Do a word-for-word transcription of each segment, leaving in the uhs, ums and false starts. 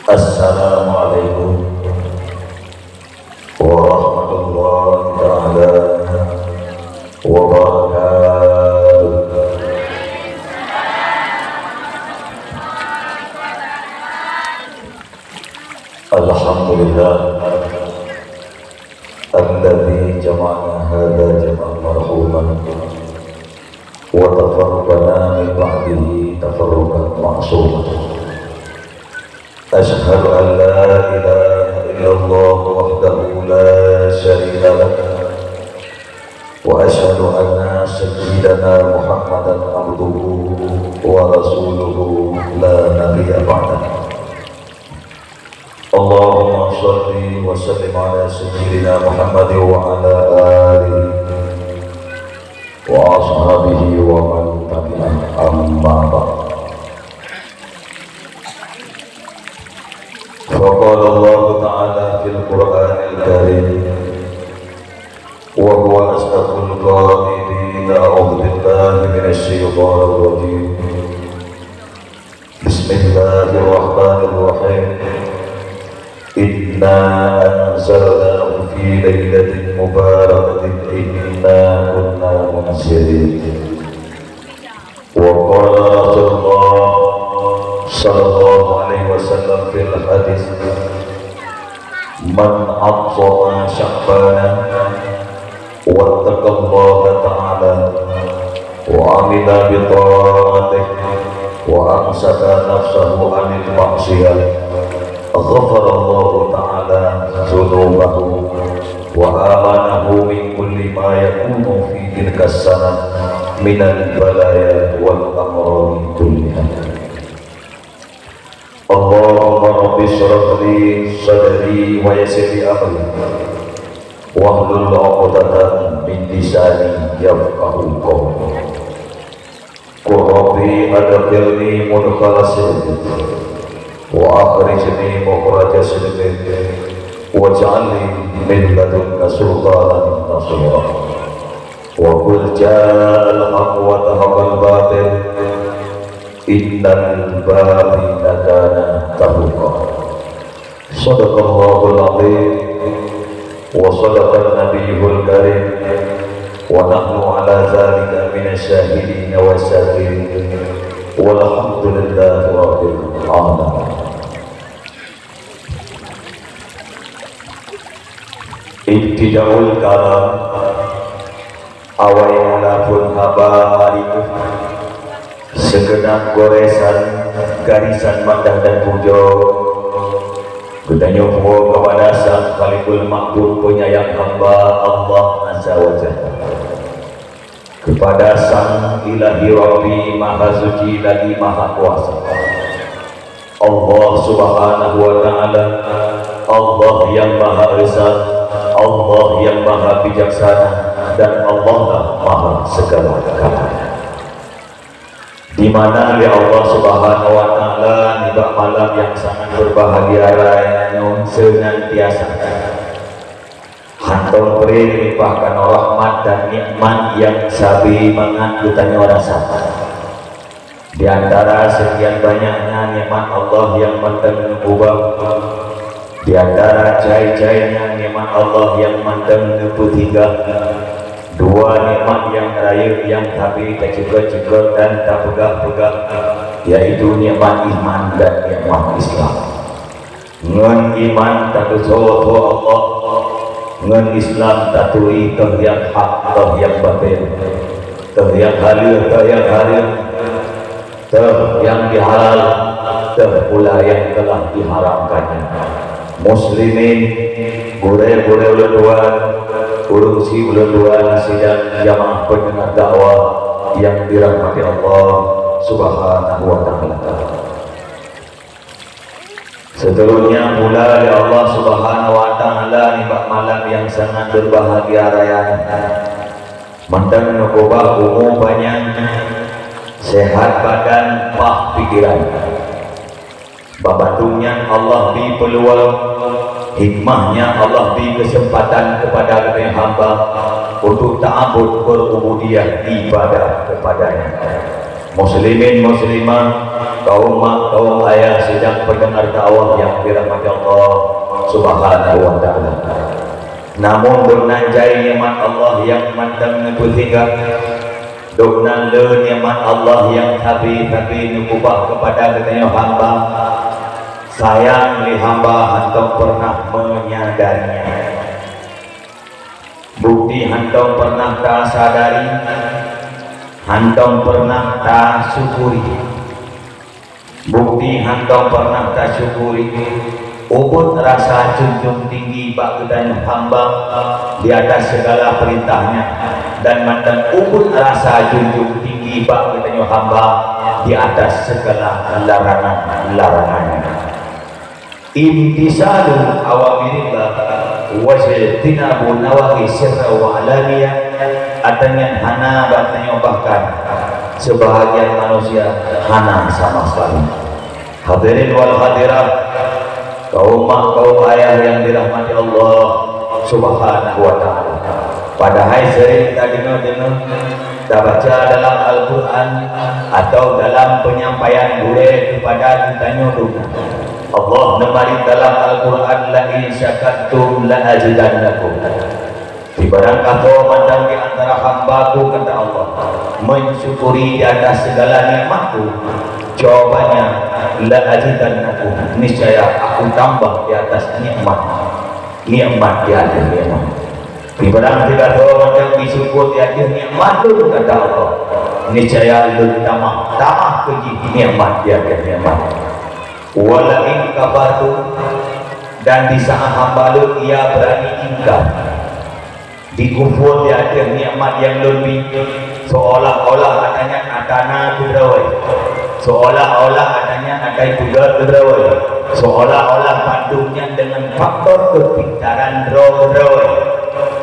Assalamualaikum warahmatullahi taala wabarakatuh. Alhamdulillah, alladzi jama'ana hadza jam'an marhuman, wa tafarraqana min ba'dihi tafarruqan ma'suma. Asyhadu an la ilaha illallah wahdahu la syarika lah, wa asyhadu anna sayyidana Muhammadan abduhu wa rasuluhu la nabiyya ba'dah. Allahumma shalli wa sallim ala sayyidina Muhammad wa ala alihi wa ashabihi wa man tabi'ah, amma ba'd. Faqala Allahu ta'ala fil Qur'anil Karim, wa huwa asdaqul qailin, a'udzu billahi minasy syaithanir rajim. Bismillahirrahmanirrahim. Inna anzalnahu fi lailatin mubarakatin inna kunna munzirin. Wa qala Rasulullah sallallahu alaihi wasallam fil hadis, "Man 'azzama Sya'bana wattaqallaha ta'ala wa 'amila bi ta'atihi wa amsaka nafsahu 'anil ma'siyah, ghafarallahu ta'ala dzunubahu wa amanahu min kulli ma yakunu fi tilkas sanah minal balaya wal amradi kulliha." Allahumma rabbi shrah li sadri wa yassir li amri wahlul 'uqdatam min lisani yafqahu qawli. Qul rabbi adkhilni mudkhala sidqin wa akhrijni mukhraja sidqin waj'al li min ladunka sultanan nasira. Wa qul ja'al haqq wa zahaqal batil innal batila kana zahuqa. Shadaqallahul azim wa shadaqan nabiyyuhul karim wa nahnu ala dzalika minasy syahidin wasy syakirin walhamdulillahi rabbil alamin. Ibtidaul kalam, awai mula phon haba hari nyoe. Segenap goresan, garisan mandah dan pujoe geutanyoe puwoe kepada Sang Khaliqul Ma'bud, penyayang hamba, Allah Azza wa Jalla. Kepada Sang Ilahi Rabbi Maha Suci lagi Maha Kuasa. Allah Subhanahu wa Ta'ala, Allah yang Maha Esa, Allah yang Maha Bijaksana, dan Allah lah Maha Segala-galanya. Di mana lé Allah Subhanahu wa Ta'ala nibak malam yang sangat berbahagia raya nyoe senantiasa hantom bri melimpahkan rahmat dan nikmat nyang sabe mangat geutanyoe rasa. Di antara sekian banyaknya nikmat Allah nyang mantong neukeubah, di antara jai-jainya nikmat Allah nyang mantong neupeutinggai, dua nikmat nyang rayeuk nyang sabe taceugot-ceugot dan tapeugah-peugah, yaitu nikmat iman dan nikmat Islam. Ngon iman tateupeue Allah, ngon Islam taturi toh nyang hak, toh nyang batil, toh nyang halal, toh nyang haram, toh nyang dihalal, toh pula nyang telah diharamkan. Muslimin, gurée-gurée ulôn tuan, ureuëng sie ulôn tuan, sidang jamaah pendengar dakwah yang dirahmati Allah Subhanahu wa Ta'ala. Seterusnya pula, ya Allah Subhanahu wa Ta'ala, nibak malam yang sangat berbahagia raya nyoe, mantong neukeubah umu panyang, sehat badan, pah pikiran. Bak bandum nyan Allah bi peuluang, hikmahnya Allah bi kesempatan kepada geutanyoe hamba untuk ta'abud, berubudiyah, ibadah kepada-Nya. Muslimin muslimah, kaum mak kaum ayah sidang pendengar dakwah yang dirahmati Allah Subhanahu wa taala. Namun deungon jai nikmat Allah nyang mantong neupeusinggah, deungon le nikmat Allah nyang sabe-sabe neukubah keupada geutanyoe hamba, sayang lé hamba hántom peureunah meunyadarinya. Bukti hántom peureunah tasadari, hántom peureunah tasyukuri. Bukti hántom peureunah tasyukuri, ubit rasa junjung tinggi bak geutanyoe hamba di atas segala perintahnya, dan mantong ubit rasa junjung tinggi bak geutanyoe hamba di atas segala larangan-larangannya. Imtisalu awamirillah wajtinabu nawahi sirra wa alaniyah, atanyan hana bak tanyoe bahkan sebahagian manusia hana sama sekali. Hadirin wal hadirah, kaum mak kaum ayah yang dirahmati Allah Subhanahu wa taala. Padahai sering tadeungoe-deungoe tabaca dalam Al-Quran atau dalam penyampaian gurée keupada geutanyoe dum. Allah neumarit dalam Al-Quran, "La in syakartum la azidannakum." Sibarang kasoe mantong di antara hamba-Ku, kata Allah, mensyukuri di atas segala nikmat-Ku, jawabannya, "La azidannakum," niscaya Aku tambah di atas nikmat, nikmat di atas nikmat. Sibarang kasoe mantong disyukur di atas nikmat Lôn, kata Allah, niscaya Lôn tamah, tamah keu jih nikmat di atas nikmat. "Wa la in kafartum," dan di saat hamba Lôn ia berani ingkar, dikufur di ateueh nikmat nyang Lôn bri, seolah-olah atanyan atana keudroe, seolah-olah atanyan atai peugét keudroe, seolah-olah bandum nyan deungon faktor keupintaran droe keudroe.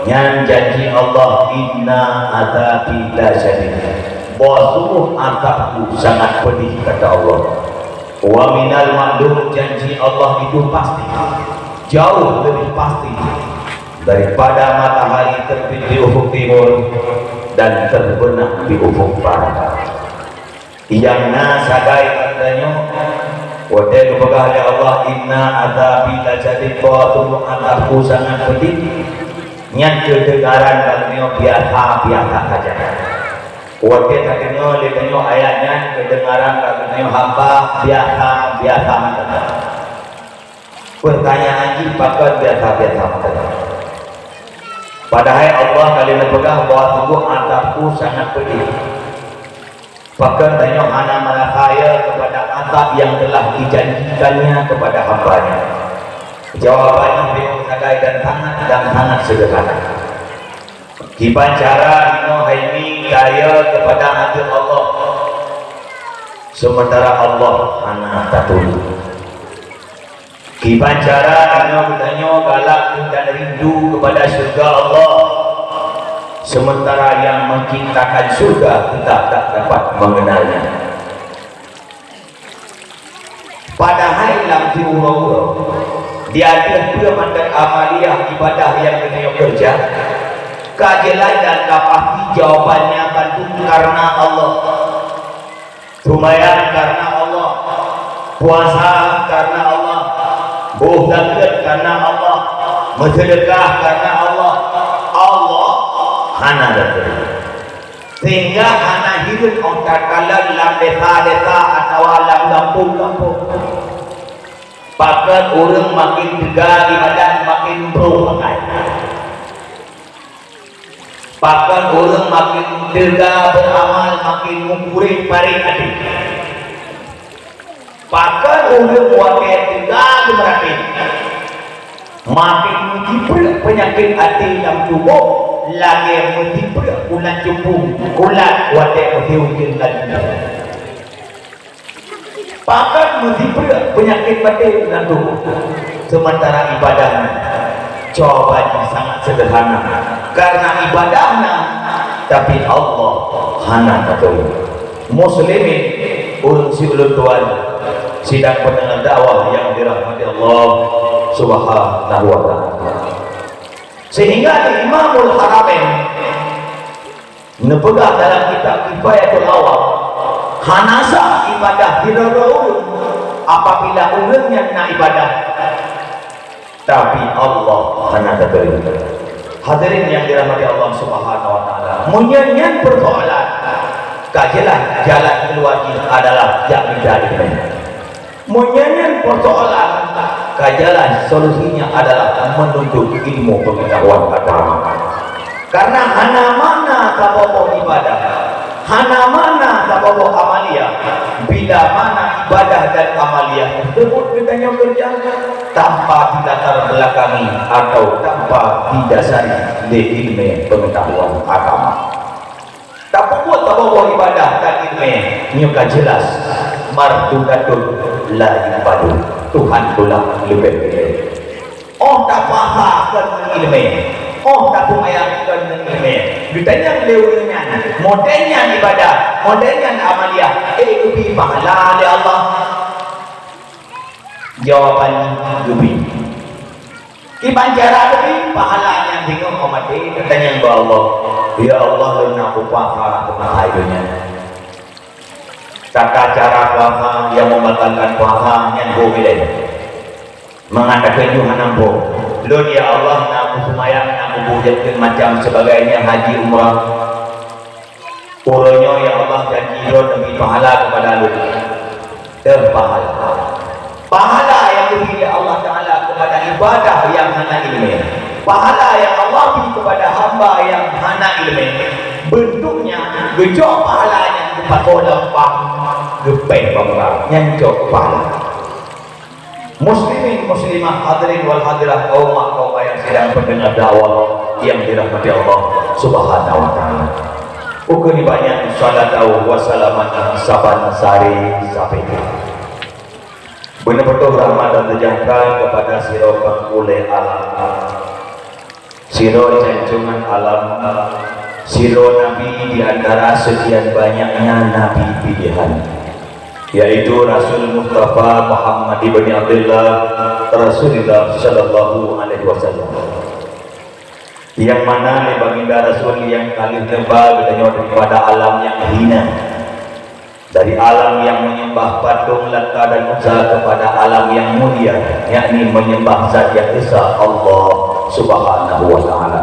Nyan janji Allah, "Inna adzabi lasyadid." Bahwa sungguh azab-Ku sangat pedih, kata Allah. Wa minal ma'lum, janji Allah itu pasti, jauh lebih pasti daripada matahari terbit di ufuk timur dan terbenam di ufuk barat. Nyang na sagai geutanyoe, watée geupeugah lé Allah, "Inna adzabi lasyadid," bahwa sungguh azab-Ku sangat pedih, nyan keudeungaran geutanyoe biasa-biasa saja. Watée tadeungoe lé tanyoe ayat nyan, keudeungaran geutanyoe hamba biasa-biasa mantong. Peurtanyaan jih, pakon biasa-biasa mantong? Padahai Allah ka lheueh neupeugah bahwa sungguh azab-Ku sangat pedih. Pakon tanyoe hana meurasa ya keupada azab nyang telah dijanjikan-Nya keupada hamba-Nya? Jawaban jih sagai dan sangat, dan sangat seudeukana. Kiban cara inoe hai mi taya keupada ateueh Allah, seumeuntara Allah hana taturi. Kiban cara inoe geutanyoe galak dan rindu keupada syeuruga Allah, seumeuntara Nyang meuciptakan syeuruga teutap tak dapat mengenalnya. Padahai lam siuroe-uroe, di ateueh peue mantong amaliah ibadah nyang geutanyoe keureuja, ka jeulaih dan ka pasti jawabannya bandum kareuna Allah. Seumayang kareuna Allah, puasa kareuna Allah, boh zakeuet kareuna Allah, meuseudeukah kareuna Allah, Allah hana taturi. Sehingga hana hireuen óh takalon lam desa-desa atawa lam gampông-gampông. Pakon ureuëng makin teuga ibadat makin brôk pakai. Pakon ureuëng makin teuga beuramal makin meukurek-parek até. Pakon ureuëng watée teuga geumeuratéb, makin meujipreuek peunyakét até lam tuboh lagée meujipreuek ulat cumpung, ulat watée meusiujeuen laju. Pakon meujipreuek peunyakét baté lam tuboh, seumantara ibadah nyan jawaban jih sangat seudeurhana. Kareuna ibadah na, tapi Allah hana taturi. Muslimin, ureuëng siulôn tuan, sidang peundengar dakwah nyang dirahmati Allah Subhanahu wa taala. Sehingga di Imamul Haramain neupeugah dalam kitab Kifayatul Awam, Hana sah ibadah di droe-droe ureuëng apabila ureuëng nyan na ibadah, tapi Allah hana tateurimong. Hadirin yang dirahmati Allah Subhanahu wa taala, meunyoe nyan persoalan, ka jeulaih jalan keuluar jih adalah jak mita ileumèe. Meunyoe nyan persoalan, ka jeulaih solusinya adalah menuntut ilmu pengetahuan agama. Karena hana makna saboh-boh ibadah, hana makna saboh-boh amaliah, bila mana ibadah dan amaliah tersebut geutanyoe kerjakan tanpa dilatar belakangi atau tanpa didasari lé ileumèe pengetahuan agama. Tapeubuet saboh-boh ibadah dan ileumèe nyoe ka jeulaih mardudatun la yuqbalu. Tuhan tolak leubeh-leubeh. Óh tapuasa kon ngon ileumèe, óh tapeumayang kon ngon ileumèe. Geutanyong lé ureuëng nyan, model nyan ibadah, model nyan amaliah, ék geubri pahala lé Allah? Jawaban, geubri. Kiban cara geubri pahala nyan? Singoh óh maté geutanyong bak Allah, "Ya Allah, lôn na puasa teuma hai donya. Tata cara puasa nyang membatalkan puasa nyan ho ilée?" Mangat takheun hana muphom. "Lôn, ya Allah, na kuseumbayang, na kupujoe macam sebagainya, haji, umrah. Uroe nyoe, ya Allah, janji lôn neubri pahala keupada lôn." Deuh pahala. Pahala nyang geubri lé Allah Taala keupada ibadah nyang hana ileumèe. Pahala nyang Allah bri keupada hamba nyang hana ileumèe, beuntuknya geujok pahala nyan geupakoe lam bank, geupéh bank, nyan jok pahala. Muslimin, muslimah, hadirin wal hadirah, kaum mak, kaum ayah sidang pendengar dakwah yang dirahmati Allah Subhanahu wa taala. Ukeue nibak nyan, salatan wa salaman saban sari sabe. Beuneupeutôh rahmat dan seujahteura keupada sidroe pangulée alam. Sidroe jancongan alam, sidroe nabi di antara sekian banyaknya nabi pilihan, yaitu Rasul Mustafa Muhammad ibni Abdullah, Rasulullah sallallahu alaihi wasallam. Nyang mana lé baginda Rasul nyang ka lheueh neuba geutanyoe daripada alam nyang hina. Dari alam nyang menyembah patung Lata dan Uzza keupada alam nyang mulia, yakni menyembah Zat nyang Esa, Allah Subhanahu wa Taala.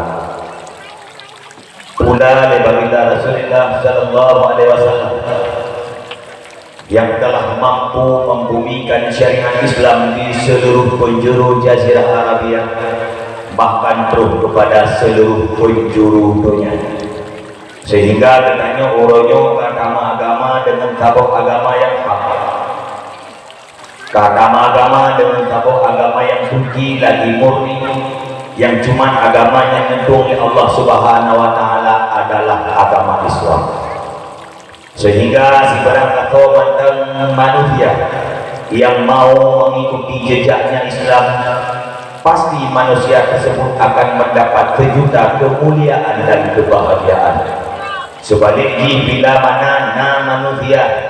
Pula lé baginda Rasulullah sallallahu alaihi wasallam nyang telah mampu membumikan syariat Islam di seluruh penjuru Jazirah Arabia, bahkan troh keupada seluruh penjuru donya. Sehingga geutanyoe uroe nyoe ka tameuagama deungon saboh agama nyang hak. Ka tameuagama deungon saboh agama nyang suci lagi murni, nyang cuman agama nyang neutueng lé Allah Subhanahu wa Taala adalah agama Islam. Sehingga sibarang lakoe mantong manusia nyang mau mengikuti jejaknya Islam, pasti manusia tersebut akan mendapat sejuta kemuliaan dan kebahagiaan. Seubalik jih, bila mana na manusia,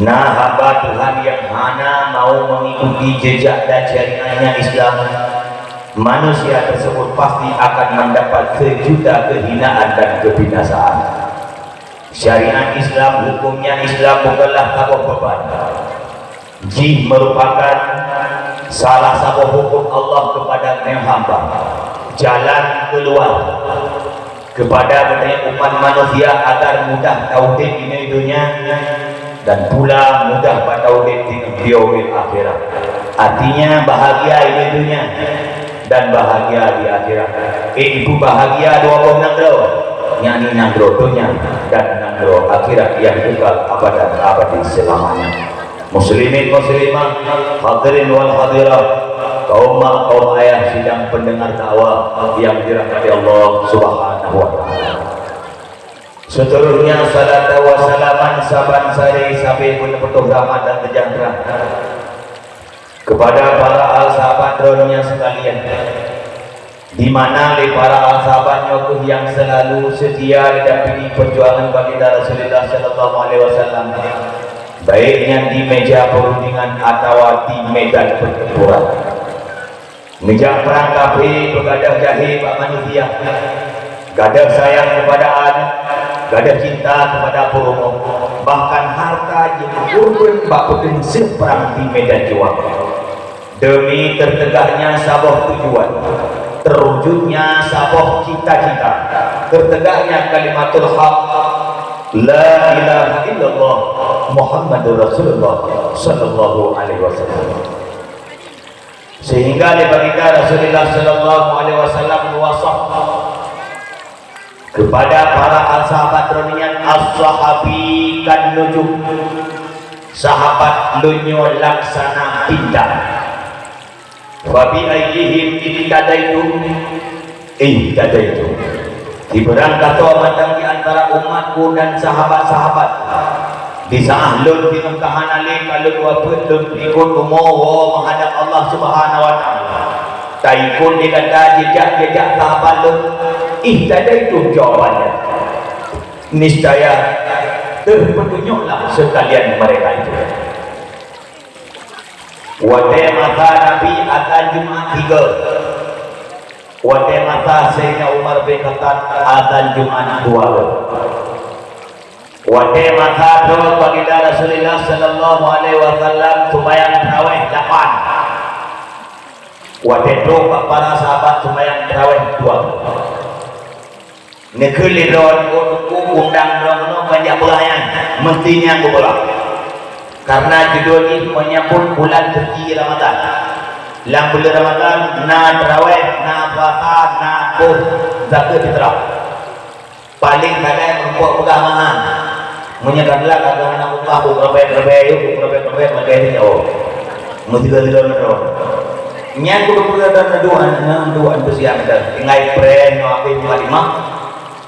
na hamba Tuhan nyang hana mau mengikuti jejak dan syariatnya Islam, manusia tersebut pasti akan mendapat sejuta kehinaan dan kebinasaan. Syariat Islam, hukumnya Islam bukanlah saboh beuban. Jih merupakan salah saboh hukum Allah keupada geutanyoe hamba, jalan keuluwa keupada geutanyoe umat manusia agar mudah taudeb di donya dan pula mudah bak taudeb di yaumil akhirat. Artinya, bahagia di donya dan bahagia di akhirat. Eh, ibu bahagia dua boh nanggroe, yakni nanggroe donya dan nanggroe akhirat nyang kekal abadan abadi seulamanya. Muslimin muslimah, hadirin wal hadirah, kaum mak, kaum ayah sidang pendengar dakwah yang dirahmati Allah Subhanahu wa taala. Seterusnya, salatan wa salaman saban sari sabe beuneupeutôh rahmat dan seujahteura keupada para al sahabat droeneuh sekalian, di mana lé para al sahabat nyoe kheueh nyang seulalu seutia didampingi peujuangan baginda Rasulullah sallallahu alaihi wasallam, baik nyan di meja perundingan atawa di medan pertempuran. Neujak prang kafé beugadôh jahé bak manusia, gadôh sayang keupada aneuk, gadôh cinta keupada peurumoh, bahkan Harta jeuet kurban bak peuteumseuh prang di medan juang. Demi teutegaknya saboh tujuan, terwujudnya saboh cita-cita, teutegaknya kalimatul haq, la ilaha illallah Muhammadur Rasulullah sallallahu alaihi wasallam. Sehingga di baginda Rasulullah sallallahu alaihi wasallam meuwasah kepada para sahabat droeneuh nyan, "As-sahabi kan nujum." Sahabat lôn nyoe laksana bintang. "Fa bi ayyihim iqtadaitum?" Ihtadaitu. Sibarang gasoe mantong di antara umatku dan sahabat-sahabat. Di saat lôn singoh ka hana lé, ka lôn wafeuet, lôn peuikot umu woe meuhadab Allah Subhanahu wa Taala. Taikot lé gata jejak-jejak sahabat lôn. Ihtadaitu jawabannya. Niscaya terpeutunyoklah sekalian mereka itu. Watée masa Nabi azan Jumat tiga. Watée masa Saidina Umar bin Khattab azan Jumat dua. Watée masa droe baginda Rasulullah sallallahu alaihi wasallam sumbayang tarawih lapan. Watée trok bak para sahabat sumbayang tarawih dua. Neukheun lé droe, oh, teungku, undang droe keunoe ban jak peugah nyan, meusti nyan geupeugah. Karena judul jih menyambut bulan suci Ramadan. Lam bulan Ramadan na tarawih, na puasa, na boh zakeuet fitrah. Paléng sagai meurumpok peugah mangat. Meunyoe ka glak ka hana upah, ku keureubeuen-keureubeuen, yuk, ku keureubeuen-keureubeuen, lagée nyoe. Meusigoe-sigoe ngon droe. Nyan kudu peugah dan dua, dua antusias dah. Tinggai preh nyoe habéh mukadimah.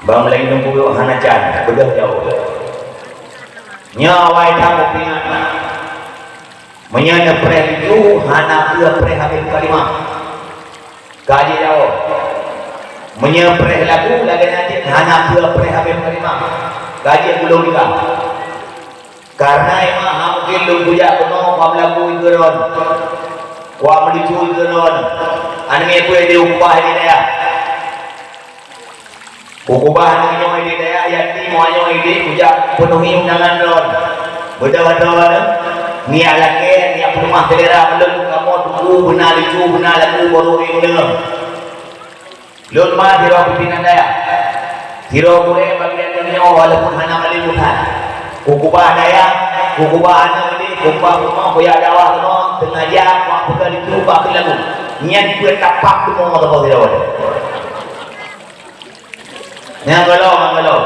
Bang lagée nunggu hana can, beudôh jaweueb. Nyoe awai that mupingat. Meunyoe neupreh laju, hana peue preh habéh mukadimah. Ka jijaweueb. Meunyoe preh lagu, lagée nyan cit hana peue preh habéh mukadimah. Ka jeuet gulong nikah. Karena emang hana mungken lôn kujak keunoe, kuwa meulagu ikeue droen, kuwa meulicu ikeue droen. Aneuk miet peue di ubah di dayah. Kukubah aneuk nyoe di dayah yatim, nyoe di kujak peunuhi undangan droen. Beudôh droen, niyak lakée, niyak peuleumah seulera ulôn, kamoe tuku beuna licu, beuna lagu, barô ureuëng deungoe. Lôn ma sidroe pimpinan dayah. Sidroe gurée bagian nyoe walaupun hana malém that. Kukubah dayah, kukubah aneuk udeb, kukubah rumoh, kujak dakwah keunoe, teungaja, kupeugah licu, kupeugah lagu. Nyan peue tapak tumoe saboh sidroe. Nyang golom, nyang golom.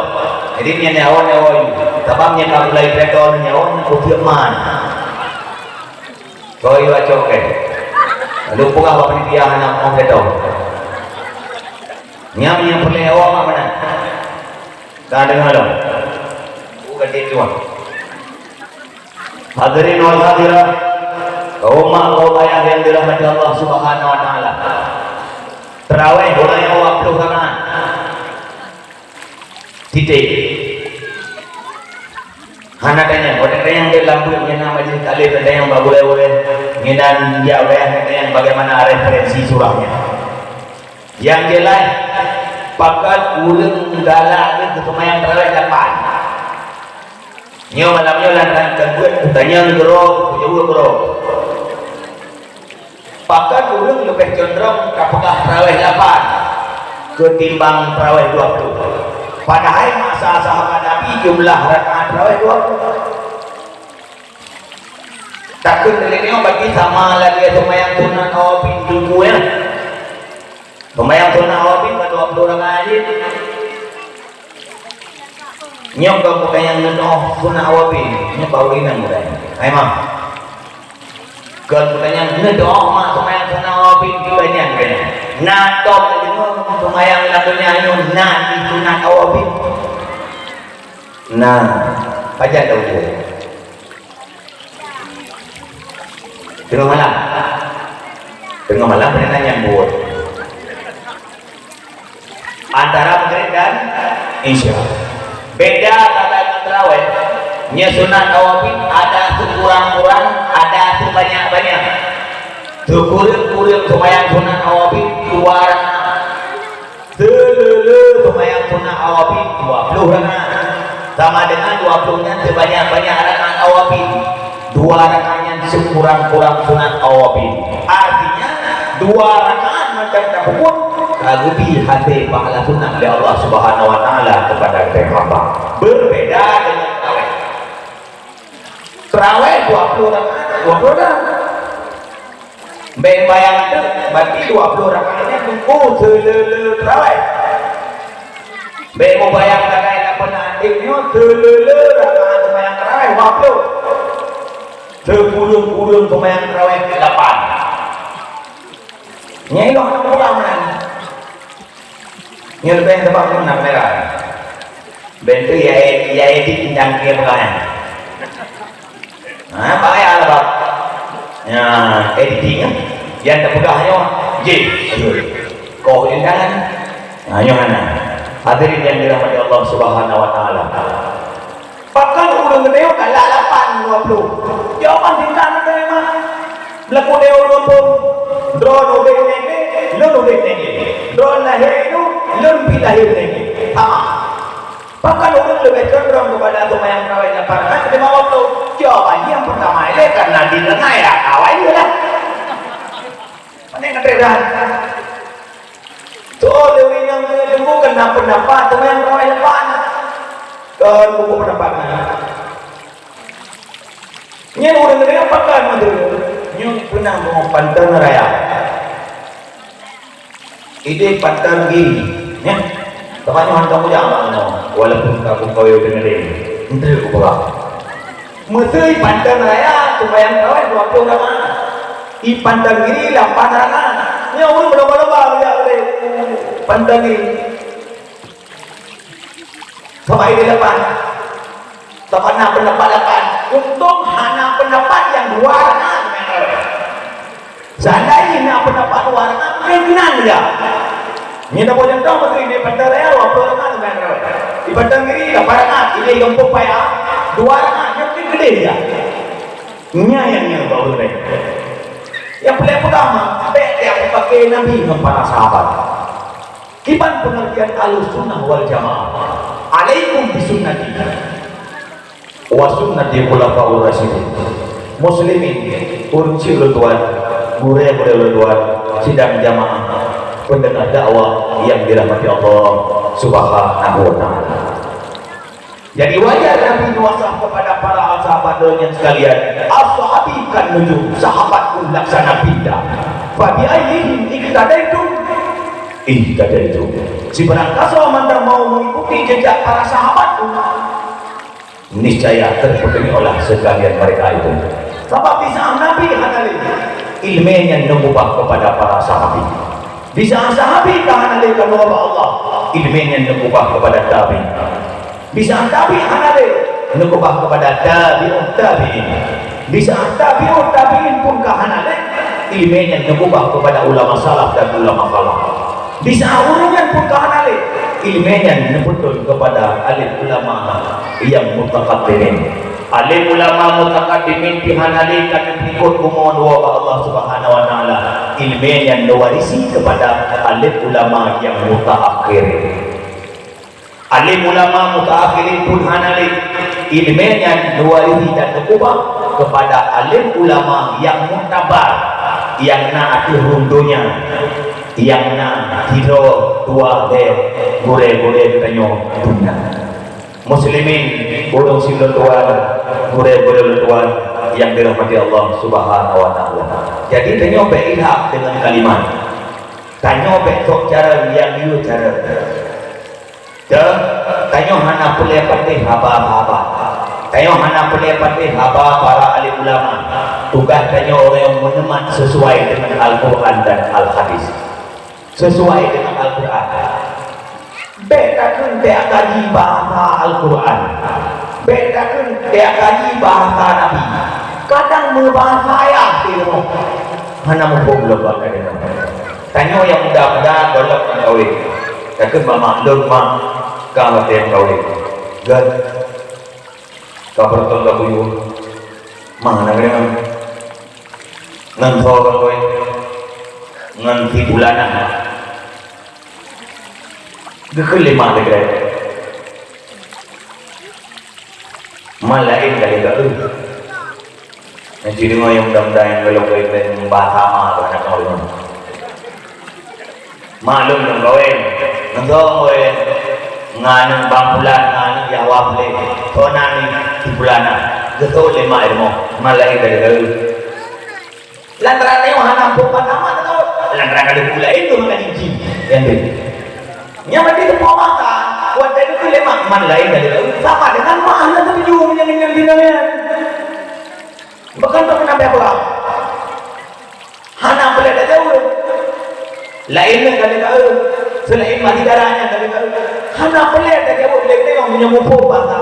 Jadi nyan nyawa, nyawa yu. Sabab nyan ka mulai treto nyawa, nyan kupiek man. Kau yu acok ke. Lalu peugah bak panitia hana mau treto. Nyang, nyang peureulée awak mak meunan. Ka deungoe lom. Bukan dia tuan. Hadirin wal hadirat, kaum mak, kaum ayah yang dirahmati Allah Subhanahu wa Taala. Tarawih uroe nyoe dua ploh rakaat. Titik. Hana tanyong, watée tanyong di lambeuet nyan na majelis taklim, tanyong bak gurée-gurée, nginan jak wilayah tanyong bagaimana referensi surahnya. Nyang jeulaih, pakon ureuëng galak lé keu seumayang tarawih lapan. Nyoe malam nyoe lam rangka buet kutanyong keudroe, kujaweueb keudroe. Pakon ureuëng leubeh condrong tapeugah tarawih lapan keutimbang tarawih dua ploh? Padahai masa sahabat Nabi jumlah rakaat tarawih dua ploh. Takheun lagée nyoe bagi sama lagée seumayang sunat awabin teungku, ya. Seumayang sunat awabin ka dua ploh rakaat jih. Nyoe kon peutanyaan neudoh sunat awabin, nyoe baru inong muda. Hai mak. Kon peutanyaan neudoh mak seumayang sunat awabin, peutanyaan keunoe. Na tom deungoe seumayang lam donya nyoe na di sunat awabin? Nah, pajan tahu dia. Teungoh malam. Teungoh malam peureunah nyang buet. Antara Maghrib dan Isya. Beda kata ngon tarawih. Nyoe sunat awabin ada seukurang-kurang, ada seubanyak-banyak. Seukureueng-kureueng seumayang sunat awabin dua rakaat. Seuleuleue seumayang sunat awabin dua ploh rakaat. Sama dengan dua puluh nyan sebanyak-banyak rakaat awabin. Dua rakaat nyan sekurang-kurang sunat awabin. Artinya, dua rakaat macam tahajud, ka geubri hase pahala sunat lé Allah Subhanahu wa Taala kepada geutanyoe hamba. Berbeda dengan tarawih. Tarawih dua puluh rakaat, dua puluh rakaat. Bèk bayang teuk, berarti dua puluh rakaat nyan teungku seuleu-leu tarawih. Bèk mubayang sagai lapan até nyoe seuleu-leu rakaat seumayang tarawih dua puluh. Sikureueng-kureueng seumayang tarawih lapan. Nyang ilôn hana pulang nyan. Nyoe leubeh teubang pun na kamera. Bèk teuh ya, ya edit teuntang keu peugah nyan. Ha, bahaya lah, Bang. Ya, editing, ya. Yang terpeugah nyoe, jih. Kok jangan. Ha, nyoe hana. Hadirin yang dirahmati Allah Subhanahu wa Taala. Pakon ureueng geutanyoe galak lapan dua puluh. Jawaban singkat geutanyoe mah. Beulaku deh ureueng pun. Droeneuh udép nengke, lôn udép nengke. Droeneuh lahé nyoe, lôn pih lahé nengke. Ha. Pakon ureueng leubeh condrong keupada seumayang tarawih lapan rakaat ketimbang dua puluh? Jawaban nyang peurtama ilée karena di tengah ya awai lah. Pane ngeuteuh dah. Tuh, lé ureueng nyang teungku keu na peundapat seumayang tarawih lapan. Kon buku peundapat nyan. Nyan ureueng nyan pakon meuteumé. Nyoe peunah meupanton raya. Idéh panton giri, nyan. Teuma nyoe hana mujak amat nyoe, walaupun ka kukawé deungon lé. Enteuk kupeugah. Meuseu i panton raya, sumbayang tarawih dua puluh rakaat. I panton giri lapan rakaat. Nyoe ureueng berlomba-lomba meuJak lé panton giri. Sabab idéh lapan. Sabab na peundapat lapan. Untông hana peundapat nyang dua rakaat. Seandainya na peundapat dua rakaat, mungkin keunan ya. Nyoe tabôh contoh, beutôi di Pantai Raya dua puluh rakaat sumbayang tarawih. Di Pantai Giri lapan rakaat, di Gampông Paya dua rakaat, nyoe mungkin keudeh ya. Nyan nyang, nyang baru lain. Nyang peureulèe peugah mah, bèk jak peupaké Nabi ngon para sahabat. Kiban pengertian Ahlussunnah wal Jamaah? Alaikum bisunnati wa sunnati khulafaur rasyidin. Muslimin, ureueng chik lôn tuan, gurèe-gurèe lôn tuan, sidang jamaah, pendengar dakwah yang dirahmati Allah Subhanahu wa Taala. Jadi, wajar Nabi mewasah kepada para sahabat nyan sekalian, "Ashabi kan nujum, sahabatku laksana bintang. Fa bi ayyihim iqtadaitum, ihtadaitum." Sibarang kasoe mantong mau mengikuti jejak para sahabatku, niscaya terpenuhilah sekalian mereka itu. Sabab di saat Nabi hana lé, ileumèe nyan neukeubah kepada para sahabi. Di saat sahabi ka hana lé ka lôn bak Allah, ileumèe nyan neukeubah kepada tabi. Di saat tabi hana lé, neukeubah kepada tabi'ut tabi'in. Di saat tabi'ut tabi'in pun ka hana lé, ileumèe nyan neukeubah kepada ulama salaf dan ulama khalaf. Di saat ureueng nyan pun ka hana lé, ileumèe nyan neupeutron kepada alim ulama nyang mutakaddimin. Alim ulama mutakaddimin pih hana lé ka neupeurikot bumoe dua bak Allah Subhanahu wa Taala, ileumèe nyan neuwarisi kepada alim ulama nyang mutaakhirin. Alim ulama mutaakhirin pun hana lé, ileumèe nyan neuwarisi dan neukeubah kepada alim ulama nyang muktabar, nyang na ateueh rhueng donya, nyang na sidroe dua lhèe gurèe-gurèe geutanyoe dum na. Muslimin, ureueng chik lôn tuan, gurèe-gurèe lôn tuan nyang dirahmati Allah Subhanahu wa Taala. Jadi, tanyoe bèk ilhak deungon kalimat. Tanyoe bèk sok cara nyang yue cara. Teu, tanyoe hana peureulèe patéh haba sahabat. Tanyoe hana peureulèe patéh haba para alim ulama. Tugaih tanyoe ureueng nyang meuneumat sesuai deungon Al-Quran dan Al-Hadis. Sesuai deungon Al-Quran. Bèk takheun bèk kaji bahasa Al-Quran. Bèk takheun bèk kaji bahasa Nabi. Kadang meubahasa ayah di rumoh. Hana muphom lom bak keudeungoe. Tanyoe nyang muda-muda gohlom meukawen. Takheun mama lôn ma ka watèe meukawen. Gèt. Ka beureutoh ka buyueng. Ma na keudeungoe. Ngon soe ka kawén? Ngon si Pulana. Geukheun lé ma teugreb. Man laén ka lheueh ka eu. Nyan cit deungoe nyang muda-muda nyang gohlom kawén lé bahasa ma tu aneuk kamoe. Maklum nyang kawén. Ngon soe kawén? Ngon aneuk bang pulan, ngon aneuk yah wah puléh. Soe nan ni? Si pulan na. Geuseuôt lé mak i rumoh. Man laén ka lheueh ka eu. Lantaran nyoe hana muphom bahasa ma teuh. Lantaran ka lheueh laén tu maka jijih. Nyan deh. Nyan berarti teupeu mata, watèe geukheun lé mak, man laén ka lheueh ka eu, sama dengan mak hana teutuju meunyan ngon nyang tinggai nyan. Bahkan tak pernah berapa. Hana peulét tajaweueb. Laén nyan ka lheueh ka eu. Seulaén mati dara nyan ka lheueh ka eu. Hana peulét tajaweueb lé meunyoe muphom bahasa.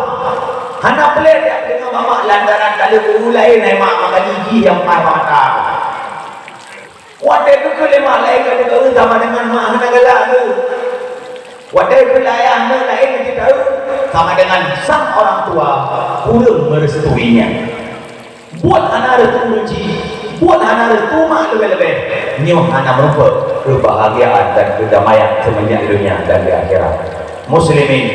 Hana peulét jak deungoe mak lantaran ka lheueh ka eu laén hai mak, maka jijih nyang paih mata. Watèe geukheun lé mak laén ka lheueh ka eu sama dengan mak hana galak lé. Watèe geukheun lé ayah nyoe laén ka lheueh ka eu sama dengan sang orang tua kureueng meurestuinya. Buet hana restu ureueng chik, buet hana restu mak leubeh-leubeh. Nyoe hana meurumpok keubahagiaan dan keudamaian seumeunjak di dunia dan di akhirat. Muslimin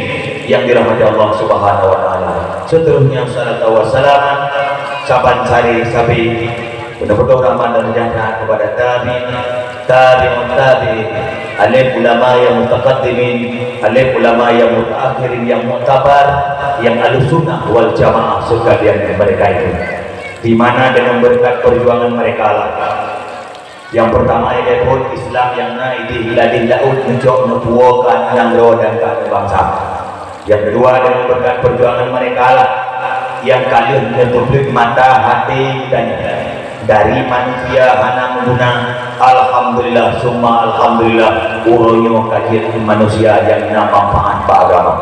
yang dirahmati Allah Subhanahu wa taala. Seterusnya, salatu wassalaman saban sari sabe, penuh-penuh rahmat dan sejahtera kepada tabi'in, tabi'ut tabi'in, alim ulama yang mutaqaddimin, alim ulama yang mutaakhirin yang muktabar, yang ahli sunnah wal jamaah sekalian mereka itu. Di mana dengan berkat perjuangan mereka lah. Nyang peurtama, ilée phon Islam nyang na idéh ladeh laôt neucok neupuwoe keu aneuk nanggroe dan keu aneuk bansa. Nyang keudua, deungon beureukat peujuangan meureka lah nyang ka lheueh neupeubleuet mata até geutanyoe. Dari manusia hana meuguna, alhamdulillah summa alhamdulillah, uroe nyoe ka jeuet keu manusia nyang na manfaat bak agama.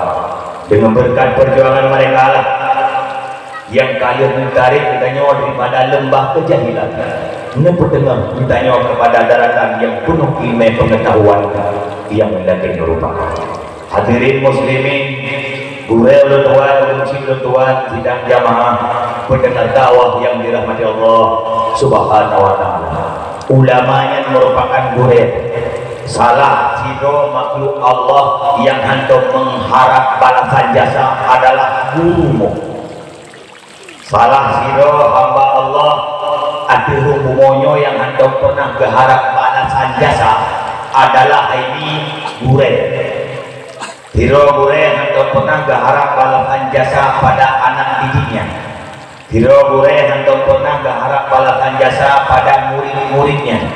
Deungon beureukat peujuangan meureka lah nyang ka lheueh neutarek geutanyoe daripada leumbah keujahilan, neupeuteungoh geutanyoe keupada daratan nyang peunoh ileumèe peungeutahuan nyang lakèe rupa. Hadirin muslimin, gurèe ulôn tuan, ureueng chik ulôn tuan, sidang jamaah, peudeungar dakwah nyang dirahmati Allah Subhanahu wa Taala. Ulama nyan meurupakan gurèe. Salah sidroe makhluk Allah nyang hantom meuharab balasan jasa adalah guru. Salah sidroe hamba Allah ateueh rhueng bumoe nyoe nyang hantom peunah geuharab balasan jasa adalah hai nyan gurèe. Sidroe gurèe hantom peunah geuharab balasan jasa pada aneuk didik nyan. Sidroe gurèe hantom peunah geuharab balasan jasa pada murit-murit nyan.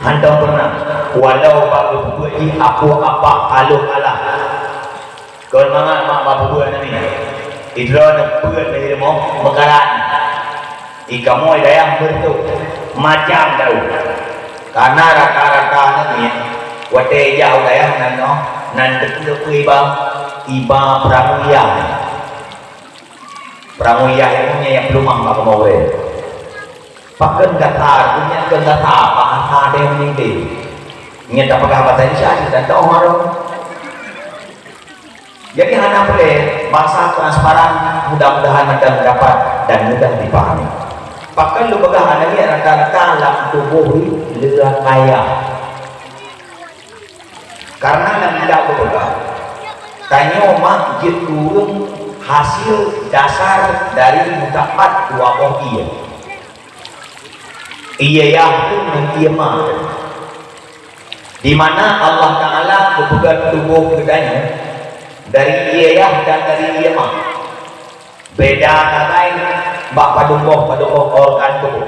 Hantom peunah, walau bak geupeubuet jih apoh apah aloh alah. Kon mangat mak bak peubuet nyan. Idroe neupeuet lé rumoh meukaran. Ikamoe dayah meureutoh macam daun. Karena rata-rata nyan, watèe ijak u dayah nan nyoe, nan teupeue-peue iba, iba peurangui yah. Peurangui yah nyan nyang peuleumah bak kamoe. Pakon gata, nyan kon gata, bahasa deh meuninggai. Nyan tapeugah bahasa Indonesia cit dan toh harong. Jadi hana peureulèe, bahasa transparan mudah-mudahan anda mendapat dan mudah dipahami. Pakon lôn peugah hana nyan rata-rata lam tuboh le ayah. Karena lam kitab geupeugah, tanyoe mak jeuet keu ureueng hasil dasar dari meusapat dua boh ié. Ié yah pun ngon ié ma. Di mana Allah Taala geupeugöt tuboh geutanyoe dari ié yah dan dari ié ma. Beda sagai bak padum boh-padum boh organ tuboh.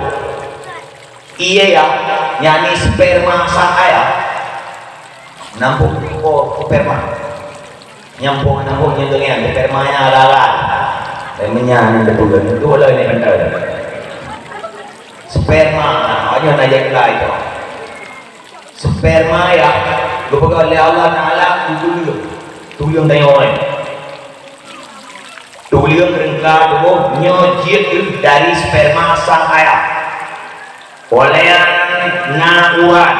Ié yah, yakni sperma sang ayah, nampôk boh sperma. Nyampôk-nyampôk nyan tu nyan, sperma nyan agak-agak. Sperma nyan nyan teupeugah, nyan tu lah ni kata. Sperma, nah, nyoe na jak lai tu. Sperma yah geupeugah lé Allah Taala keu tuleueng. Tuleueng tanyoe. Tuleueng reungka tuboh nyoe jeuet dari sperma sang ayah. Óh lheueh nyan na urat.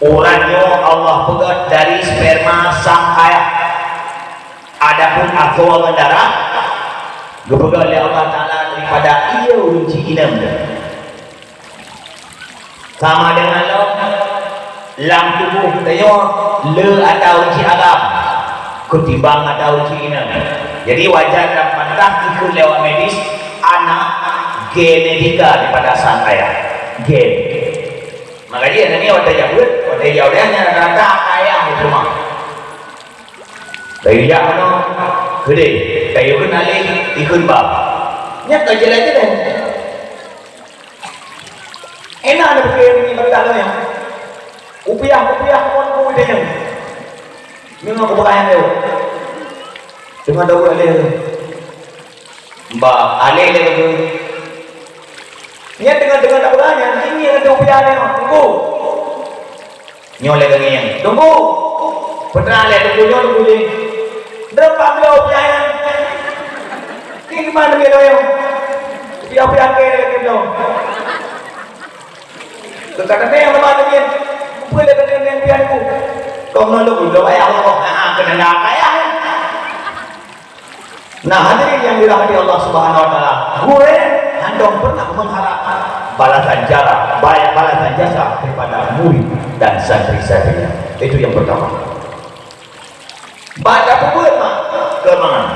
Urat nyoe Allah peugöt dari sperma sang ayah. Adapun asoe ngon darah geupeugöt lé Allah Taala daripada ié ureueng chik inong. Sama deungon lom lam tuboh geutanyoe le ata ureueng chik agam keutimbang ata ureueng chik inong. Jadi wajar dan pantas ikut lewat medis anak genetika daripada sang ayah. Gen. Makanya aneuk nyoe watèe jak beuet, watèe jak udeb nyan rata-rata ayah di rumah. Dari jak manoe, keudeh, kayu keunan lé, ikheun ba. Nyan ka jeulaih-jeulaih. Enak na pike nibak tanyoe nyan. Kupiah-kupiah ngon kubu nyan. Nyoe kubu ayah nyoe. Teuma tabu aleh. Mbak aleh lé tu. Nyan teungoh-teungoh tabu nyan, tinggi ngon kupiah nyan. Tunggu. Nyoe lé geuh ngieng. Tunggu. Peue teuma lé tunggu nyoe tunggu jih. Droe pah bloe piah nyan. Ngieng keuman lagèe nyoe. Piah-piah kèe lagèe nyoe. Keu ka teumè teuma lagèe nyan. Peue lé geuh ngieng piah niku. Kong nyoe lôn bloe payah Allah. Ha, ha, keuneuk na payah. Nah, hadirin yang dirahmati Allah Subhanahu wa Taala, gurèe hantom pernah mengharap balasan jasa, baik balasan jasa daripada murid dan santri-santrinya. Itu yang pertama. Bak tapeubuet mak keumangan.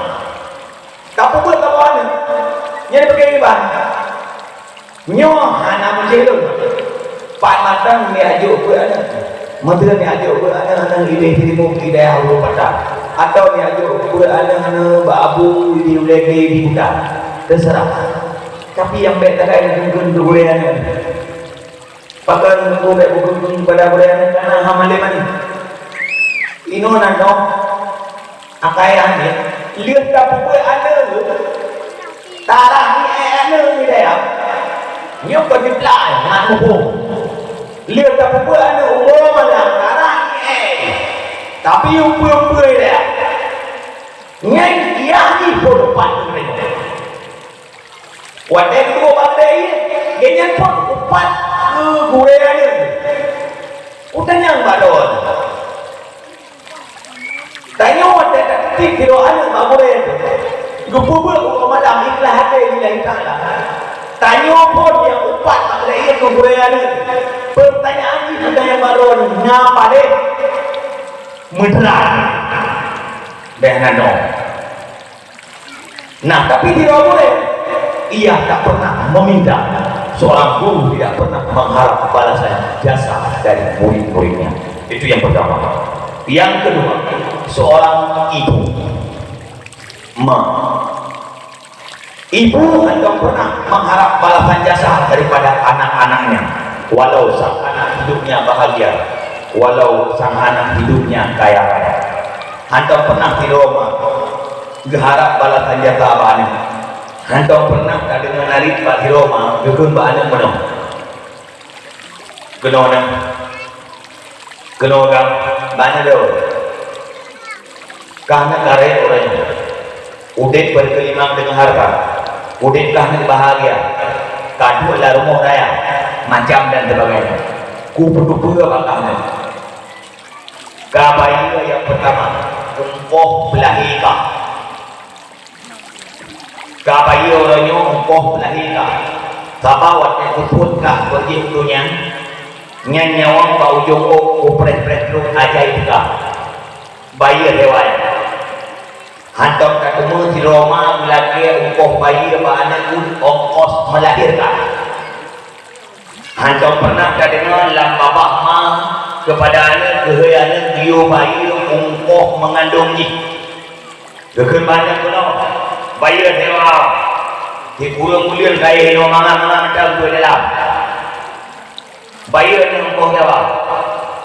Tapeubuet mak aneuk. Nyan dipakai iban. Nyoe hana meucéh lôn. Pat mantong neujak jok beuet aneuk. Meuteun neujak jok beuet aneuk, aneuk idéh teurimong idéh haba patah. Atawa neujak jok beuet aneuk, aneuk bak abu di ulèe di buta. Teuseurah. Tapi nyang bèk takai neukheun keu gurèe aneuk. Pakon neukheun bèk bukon pada gurèe aneuk, kana hama lé manéh. Inoe na dong. Akai nyan, lheueh tapeubuet aneuk, tarah ngieng aneuk di dayah, nyoe kon jiplak nyan muphom. Lheueh tapeubuet aneuk uroe malam, tarah ngieng, tapi upeue-upeue di dayah. Nyan yah jih phon upat keu gurèe nyoe. Watèe geuduek bak gurèe, gobnyan phon upat keu gurèe aneuk. Utanyong bak droe. Tanyoe watèe tateubiet sidroe aneuk bak gurèe, geupeubuet uroe malam ikhlaih até lillahi ta'ala. Tanyoe phon nyang upat bak gurèe, ié keu gurèe aneuk. Peurtanyaan jih, peurtanyaan bak droeneuh, na padé? Meudra. Bèk na dong. Nah, tapi sidroe gurèe, ia tak pernah meminta. Seorang guru tidak pernah mengharap balasan jasa dari murid-muridnya. Itu yang pertama. Yang kedua, seorang ibu. Ma. Ibu hantom pernah mengharap balasan jasa daripada anak-anaknya. Walau sang anak hidupnya bahagia, walau sang anak hidupnya kaya raya. Hantom pernah sidroe ma geuharap balasan jasa bak aneuk. Hantom pernah tadeungoe narit bak sidroe ma geukheun bak aneuk meunoe, "Keunoe na, keunoe gam, bak aneuk droe. Kah aneuk kareb uroe nyoe. Udeb beureukelimang deungon hareuta. Udeb kah aneuk bahagia. Ka duek lam rumoh raya, macam dan sebagainya. Kupeuteupeue bak kah aneuk." Ka bayeue nyang peurtama, ongkoh peulahé kah. Ka bayeue uroe nyoe ongkoh peulahé kah. Sabab watèe peuphôn kah beujeuet u donya, nyan nyawöng bak ujông ôk kupreh-preh trok ajai teuka. Bayeue hewan. Hantom tateumé sidroe ma geulakèe ongkoh bayeue bak aneuk ongkoh meulahé kah. Hantom pernah tadeungoe lam babah ma keupada aneuk keuhai aneuk geuyue bayeue ongkoh meungandong jih. Geukheun bak aneuk keunoe, "Bayeue sewa. Sikureueng buleuen kayèe inoe mangat-mangat mantong keu dalam. Bayeue aneuk ongkoh sewa.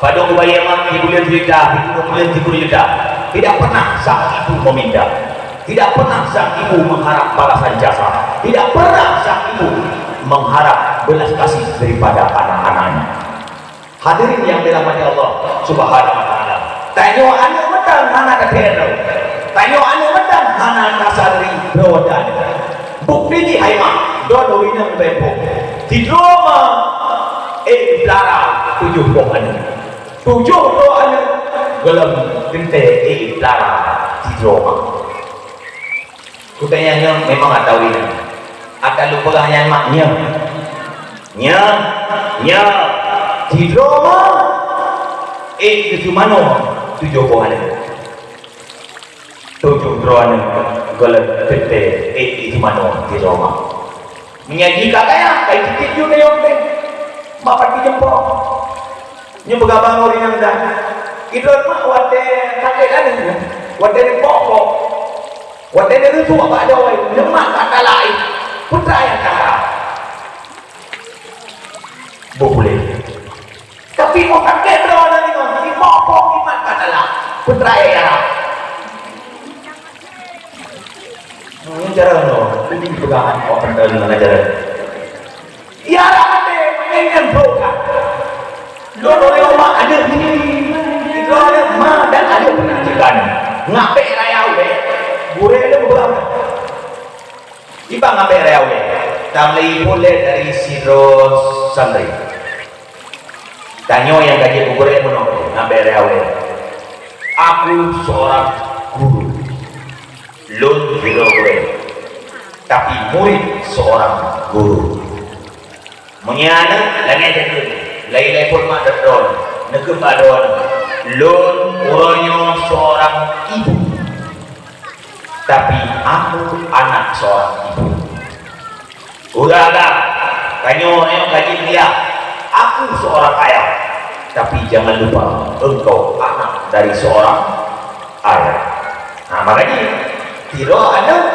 Padum bayeue mak sibuleuen sijuta, sikureueng buleuen siploh juta." Tidak pernah sang ibu meminta. Tidak pernah sang ibu mengharap balasan jasa. Tidak pernah sang ibu mengharap belas kasih daripada anak-anaknya. Hadirin yang dirahmati Allah Subhanahu wa Taala. Tanyoe aneuk mantong hana tathèe droe. Tanyoe aneuk mantong hana tasadari droe dan. Bukti jih hai mak, droeneuh inong beumpok. Sidroe ma, eh, peulara tujoh boh aneuk. Tujoh droe aneuk gohlom teuntèe, eh, peulara sidroe ma. Kutanyong nyoe memang atawa inong. Ata lôn peugah nyan mak nyoe. Nyoe, nyoe. Sidroe ma, eh, keu si manoe tujoh boh aneuk. Tujoh droe aneuk. Gohlom teuntèe ék di teumanoe di Roma. Meunyoe jih ka kaya, kai tiket jeuet nyoe teuh. Mak pati jumpa. Nyoe peugah bangon ringan dah. Idroe mak watèe sakét aneuk nyoe. Watèe neupok-pok. Watèe neureusuh bak doe, neumat bak talak. Peue nyang ka harab? Boh puléh. Tapi meuh sakét droe nyan nyoe, jipok-pok imat ka salah. Peue nyang ya? Nyoe cara nyoe, ini peugah kok keuneuk ngon ajaran. Ya, maté, nyan nyan bro kan. Lôn lôn nyoe mak aneuk ni. Itu aneuk ma dan aneuk peunajikan. Ngabék raya ulèe. Gurèe lôn beurang. Iban ngabék raya ulèe. Tamlai pun lé dari sidroe santri. Tanyoe nyang ka jeuet keu gurèe meunoe, ngabék raya ulèe. Aku seorang guru. Lôn sidroe gurèe. Tapi murid seorang guru. Meunyoe aneuk, lagèe nyan keuh. Laén-laén phon mak dan droe, neukheun bak droe, lôn uroe nyoe seorang ibu. Tapi aku anak seorang ibu. Uroe agam, tanyoe nyoe ka jeuet kuliah, aku seorang ayah. Tapi jangan lupa, engkau anak dari seorang ayah. Nah, makanya, tiroe aneuk,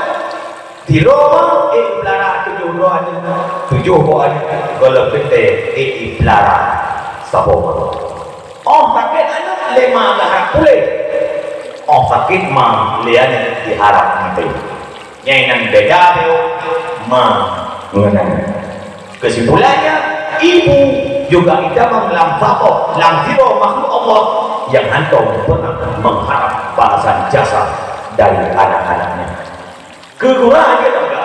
tiroe ma, ék peulara tujoh droe aneuk, tujoh boh aneuk, gohlom teuntèe ék peulara saboh ma. Óh sakét aneuk lé ma geuharab puléh. Óh sakét ma lé aneuk diharab maté. Nyan nyang beda teuh ma ngon aneuk. Kesimpulannya, ibu juga itamong lam saboh, lam sidroe makhluk Allah yang hantom pernah mengharap balasan jasa dari anak-anaknya. Keu gura jeuet lom ka.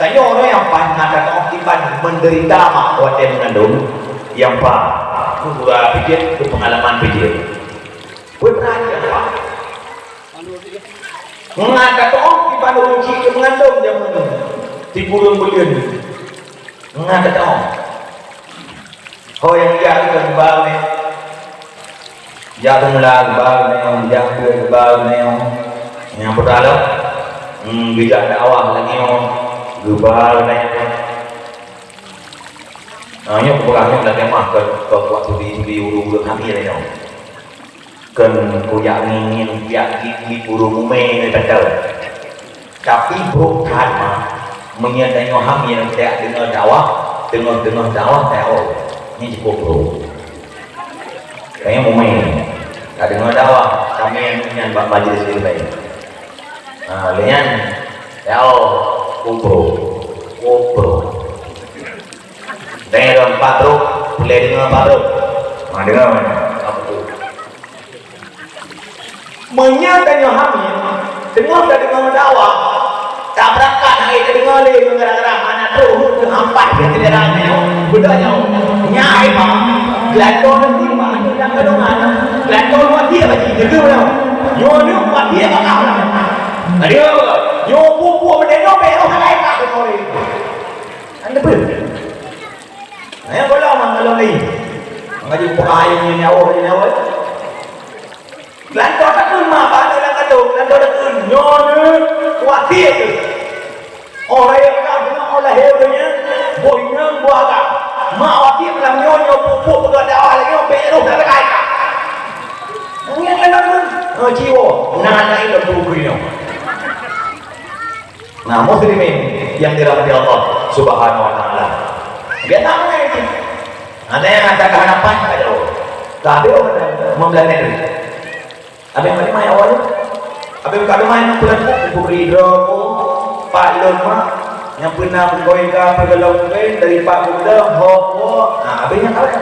Tanyoe ureueng nyang paih na tatu'oh kiban menderita mak watèe meungandong, nyang paih keu gura pih jeuet, keu peungalaman pih jeuet. Peue teuma nyang paih? Ngat tatu'oh kiban ureueng chik keu meungandong jameun nyoe. Tiep ureueng buleuen. Ngat tatu'oh. Ho nyang jak keu geuba nyoe. Jak teumula geuba nyoe, jak keu geuba nyoe. Nyang peugah lom, hmm, geujak dakwah lagèe nyoe, geuba nyoe. Ah, nyoe peugah nyoe lagèe mah keu, keu waktu di, di ureueng-ureueng hamil nyoe. Kheun kujak ngieng-ngieng piak gigi ureueng mumè nyoe teuntèe. Tapi brok that mah, meunyoe tanyoe hamil tajak deungö dakwah, teungoh-teungoh dakwah tajak, oh, nyoe cukôp brok. Tanyoe mumè, tadeungö dakwah, kami nyan bak majlis ilmu. Ha, lheuh nyan, tajak, oh, brok, brok. Tanyoe dong empat brok, peureulèe deungö empat brok. Ha, deungö. Apa tu? Meunyoe tanyoe hamil, teungoh tadeungö dakwah, tabeurangkat hana tadeungö lé ngon gara-gara hana trok heuet teuhampat keu syedara nyoe, beudôh nyoe. Nyan ai mah, geulantoe teuh mah aneuk lam kandongan, geulantoe luwa biet bak jih, teupeue nyoe. Nyoe nyoe luwa biet bak kah. Tadi apa? Nyoe pupuk meudeh nyoe bèk roh hana ikah keu nyoe. Kan teupeue? Nah, nyang gohlom ngon lôn lé. Maka jipeugah ayeueng nyoe nyawa, nyoe nyawa. Lantoe takheun mak bak aneuk lam kandong, lantoe takheun, nyoe nyoe wasiet keuh. Óh lahé ka deungon óh lahé donya, boh inong boh agam. Mak wasiet lam nyoe, nyoe pupuk peugah dakwah lagèe nyoe, bèk roh lam kah. Nyang laén takheun, oh, jiwoe, na laén lam buku nyoe. Nah, muslimin yang dirahmati Allah Subhanahu wa taala. Biasa mana itu? Ada yang ada keharapan pada Allah. Tapi orang membelanja duit. Habis mana mai awal? Habis buka rumah yang pulang tu, kubri droko, pak lon mak, yang pernah menggoyang ke apa kalau mungkin dari pak muda, ho, ho. Nah, habisnya kawan.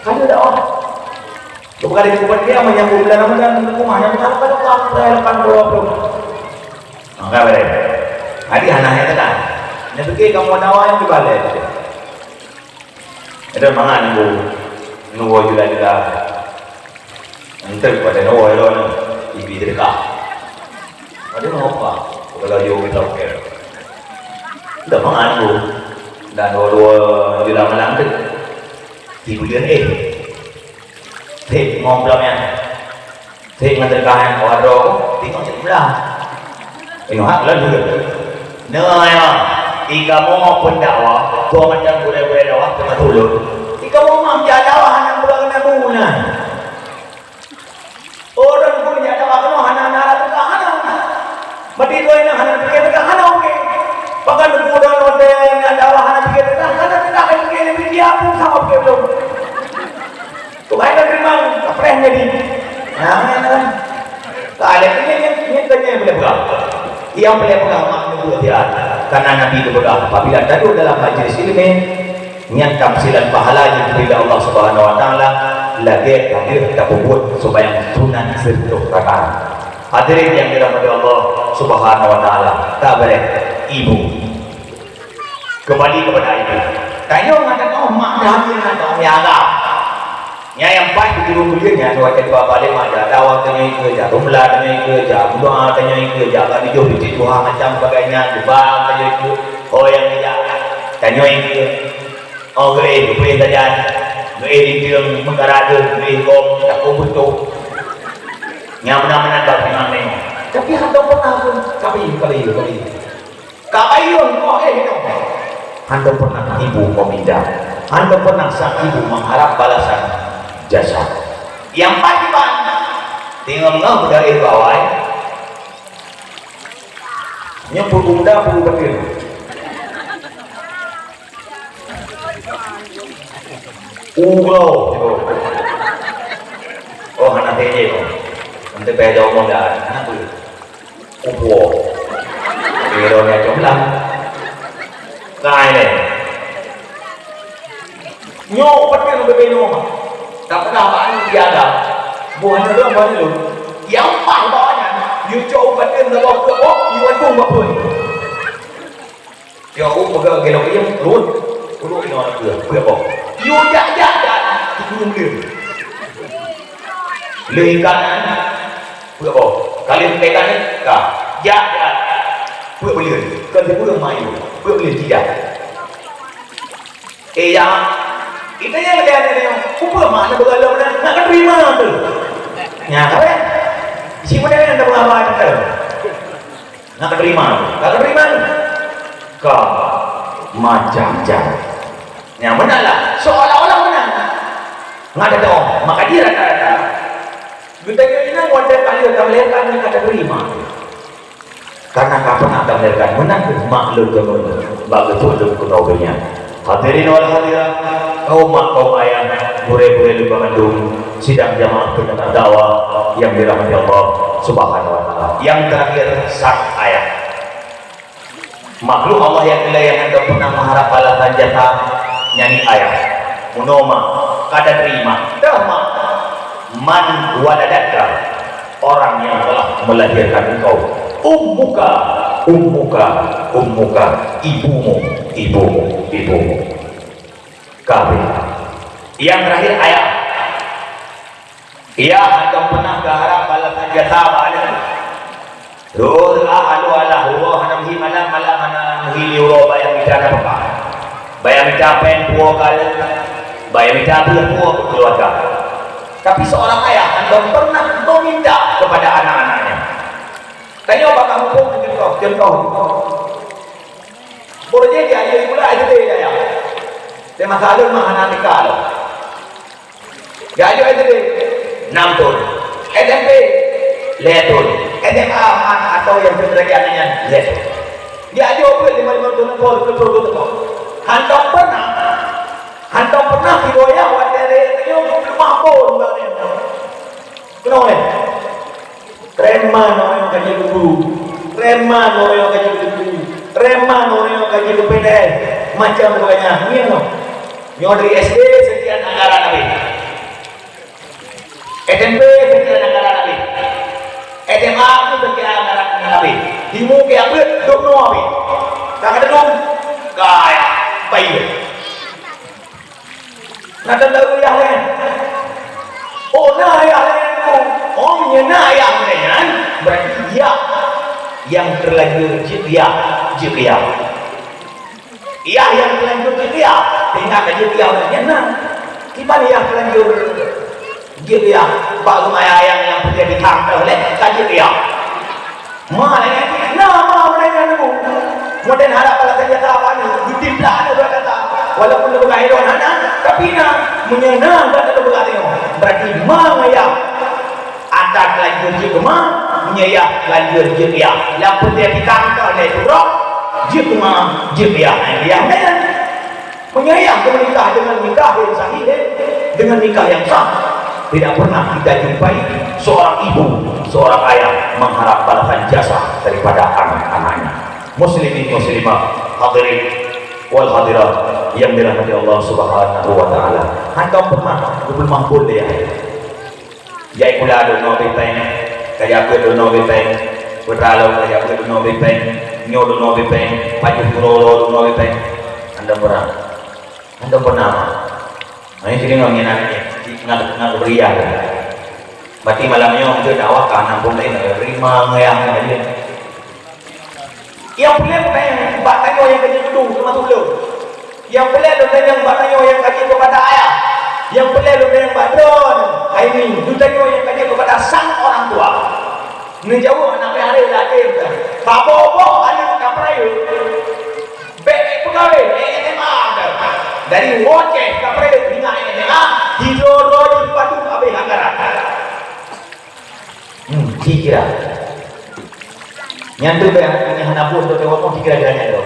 Kalau dah oh. Bukan di kubur dia menyambut bulan Ramadan di rumah yang bukan kalau tak perlu lapan puluh. Maka boleh. Hadi hana yang tekan. Yang fikir kamu dawa yang dibalai. Ada mangan bu nuwa jula-jula. Entar pada nuwa lo ni ibi sedekah. Ada mau apa? Kalau jauh kita okey. Ada mangan bu dan dua-dua jula malam tu. Di bulan eh. Sép ngon blah nyan. Sép ngon teuka nyan, awak droe, tengok cit blah. Inoe hak lôn dulu. Nah, ya, i kamoe pun dakwah, dua macam gurée-gurée dakwah, teumasuk ulôn. I kamoe mam jak dakwah hana peugah keunan bu na. Oh, dan pun jak dakwah keunoe hana, hana rasa hana. Mati dua inong hana pikir teuka hana oke. Bahkan buku dan hotel nyan dakwah hana pikir teuka hana teuka kan pikir lebih dia pun sama pikir belum. Tuhan kan terima, kapreh jadi. Nah, nah, nah. Tak ada ini ini ini tanya boleh pegang. Yang boleh pegang mak nunggu dia. Karena Nabi itu pegang apabila duduk dalam majlis ilmu, nyan tamsilan pahala nyang geubri lé Allah Subhanahu wa Taala lagée ka lheueh tapeubuet seumayang sunat sireutoh rakaat. Hadirin nyang dirahmati Allah Subhanahu wa Taala, ka beureh ibu. Kembali kepada ibu. Tanyoe ngon tanyoe mak kami ngon tanyoe agam. Nyang paih guru kuliah nyan watée dua balik mak jak dakwah tanyoe ikeu, jak peumula tanyoe ikeu, jak meudoa tanyoe ikeu, jak bak tujoh beuti tuha macam sebagainya, jubah tanyoe ikeu. Oh nyang jak tanyoe ikeu. Oh, geuéh, geuéh sajan, geuéh linteung, meukara deuh, geuéh gom, takue beutoh. Nyang meunan-meunan bak imam nengok. Tapi hana pernah pun, kabayu, kabayu, kabayu. Kabayu, oh, eh, gitu. Hana pernah ibu meminta. Hana pernah sang ibu mengharap balasan jasa. Yang paling depan, tinggal ngeh beudaéh bawai. Nyoe peubuda peubatin. Uroe. Oh, hana teujeuet, oh. Nanti payah jaweueb muda. Hana peue. Upo. Uroe nyan cok lam. Kai lé. Nyoe ubat nyan ubé nyoe. Tapeugah bak aneuk di agam. Boh aneuk lôn, boh aneuk lôn. Nyang paih bak nyan, yue cok ubat nyan lagèe peue, yue adong bak peue. Yo, u peugah gelo kayém, rot. Rot inoe na peue, peue boh. Yo jak, jak, jak, teukurong dia. Lé ikan, peue boh. Kali ikan ni, ka. Jak, jak. Peue belian. Kan dia peue main. Peue belian tidak. Eh, ya. Kita yang ada, ada yang, peue mak nak bergalau nak, nak terima tu. Nya, kan? Si muda yang ada berapa tu? Nggak terima, nggak terima. Ka macam-macam. Nyang meunan lah, seolah-olah meunan. Nggak ada doa. Maka dia rata-rata, geutanyoe inong watèe ka lheueh ka melahirkan, nyan ka terima. Karena ka pernah ka melahirkan, meunan kheueh mak lôn keunoe, bak geupeuet lôn keunoe donya. Hadirin wal hadirat, kaum mak, kaum ayah, gurèe-gurèe lôn banmandum, sidang jamaah pendengar dakwah yang dirahmati Allah Subhanahu wa Taala. Yang terakhir, sang ayah. Makhluk Allah nyang keulai nyang hana pernah mengharap balasan jasa, nyan ayah. Meunoe mak, ka taterima. Dah mak, man waladatka, orang yang telah melahirkan engkau. Ummuka, ummuka, ummuka, ibumu, ibumu, ibumu. Kabeh. Yang terakhir, ayah. Ayah hana pernah geuharap balasan jasa bak aneuk. Rôh reuah alu alah uroe hana meuhi malam, malam hana meuhi li uroe, baya mita nafakah. Baya mita pèng puwoe keu aneuk, baya mita peuet puwoe keu keuluwarga. Tapi seorang ayah hana pernah meminta kepada anak-anaknya. Tanyoe bak kamoe contoh, contoh. Boleh jadi aneuk sikula S D ayah. Di masa lalu mah hana tika lom. Geujok S D, nam thon. S M P, lhèe thon. S M A, man atau nyang sederajat nyan, lhèe thon. Geujok peuet limong-limong thon, lhèe ploh, lhèe ploh thon. Hantom pernah, hantom pernah si Buya watèe lhèe thon, geupeuleumah phon bak nyan. Keunoe lé. Preman ureueng nyang ka jeuet keu guru, preman ureueng nyang ka jeuet keu guru, preman ureueng nyang ka jeuet keu P N S, macam ureueng nyan, ngieng nyoe. Nyoe dari S D sekian anggaran habéh. S M P sekian anggaran habéh. S M A pun sekian anggaran habéh. Timu ke apa? Dua puluh habéh. Tak ada dong. Kaya. Baik. Na tanda ayah laén. Oh, na ayah laén tu. Oh, meunyoe na ayah laén nyan, berarti yah nyang terlanjur jeuet yah, jeuet yah. Yah nyang terlanjur jeuet yah, sehingga ka jeuet yah nyan na. Kiban yah terlanjur jeuet yah, bak rumah ayah nyang peugah di kantô lé ka jeuet yah. Ma laén, na Walaupun tapeugah ilôn hana, tapi na, meunyoe na bak tapeugah tanyoe, berarti ma ngon yah. Ata lanjut jeuet keu ma, meunyoe yah lanjut jeuet keu yah. Lam peunteng tikang ka lhèe sidroe, jeuet keu ma, jeuet keu yah. Hai yah meunan. Meunyoe yah meunikah dengan nikah yang sahih, dengan nikah yang sah, tidak pernah kita jumpai seorang ibu, seorang ayah mengharap balasan jasa daripada anak-anaknya. Muslimin muslimat, hadirin wal hadirat yang dirahmati Allah Subhanahu wa taala. Hantom pernah geupeuleumah phôn lé ayah. Jai sikula dum noe beuet péng, ka jak beuet dum noe beuet péng, putra lôn ka jak beuet dum noe beuet péng, nyoe dum noe beuet péng, pajoh uroe-uroe dum noe beuet péng. Hantom pernah. Hantom pernah. Nah, ini sini ngon nyan ngat ngat beriah. Berarti malam nyoe mungkin dakwah ka enam puluh menit, lima ngayang aja. Nyang peureulèe bak tanyoe nyang ka jeuet keu dum, teumasok ulôn. Nyang peureulèe lôn tanyong bak tanyoe nyang ka jeuet keupada ayah. Nyang peureulèe lôn tanyong bak droeneuh, hai nyoe, lôn tanyong nyang ka jeuet keupada sang orang tua. Neujaweueb aneuk miet hareuem lakèe teuh. Saboh-boh aneuk ka peurayeuk. Bèk peugawé, S M A teuh. Dari uroe céh ka peurayeuk nibak S M A, sidroe-droe jih padum habéh anggaran. Hmm, ci kira. Nyan tu bèk nyang hana buet untuk dewa pun ci kira-kira nyan tu.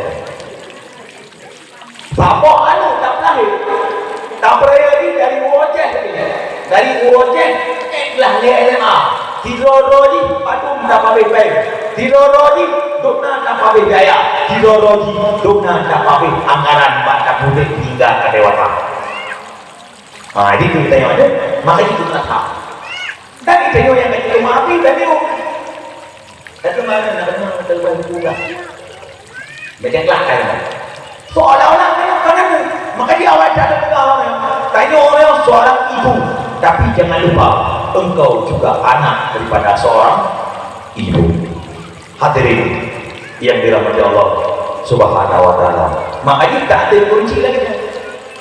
Saboh aneuk tapeulahé, tapeurayeuk dari uroe céh tadi. Dari uroe céh, ék lah lé S M A. Sidroe-droe jih padum tapabéh péng. Sidroe-droe jih dum na tapabéh biaya. Sidroe-droe jih dum na tapabéh anggaran bak tapuléh hingga ka dewasa. Ha, jadi tu kita yang ada, maka itu tak sah. Dan itu yang kata Imam Abi tadi. Tapi mana nak dengar terlalu mudah. Macam kelakar. Seolah-olah kena kanan. Maka di awal tak ada pegang. Tanya orang seorang ibu. Tapi jangan lupa, engkau juga anak daripada seorang ibu. Hadirin yang dirahmati Allah Subhanahu wa taala. Makanya tak ada kunci lagi.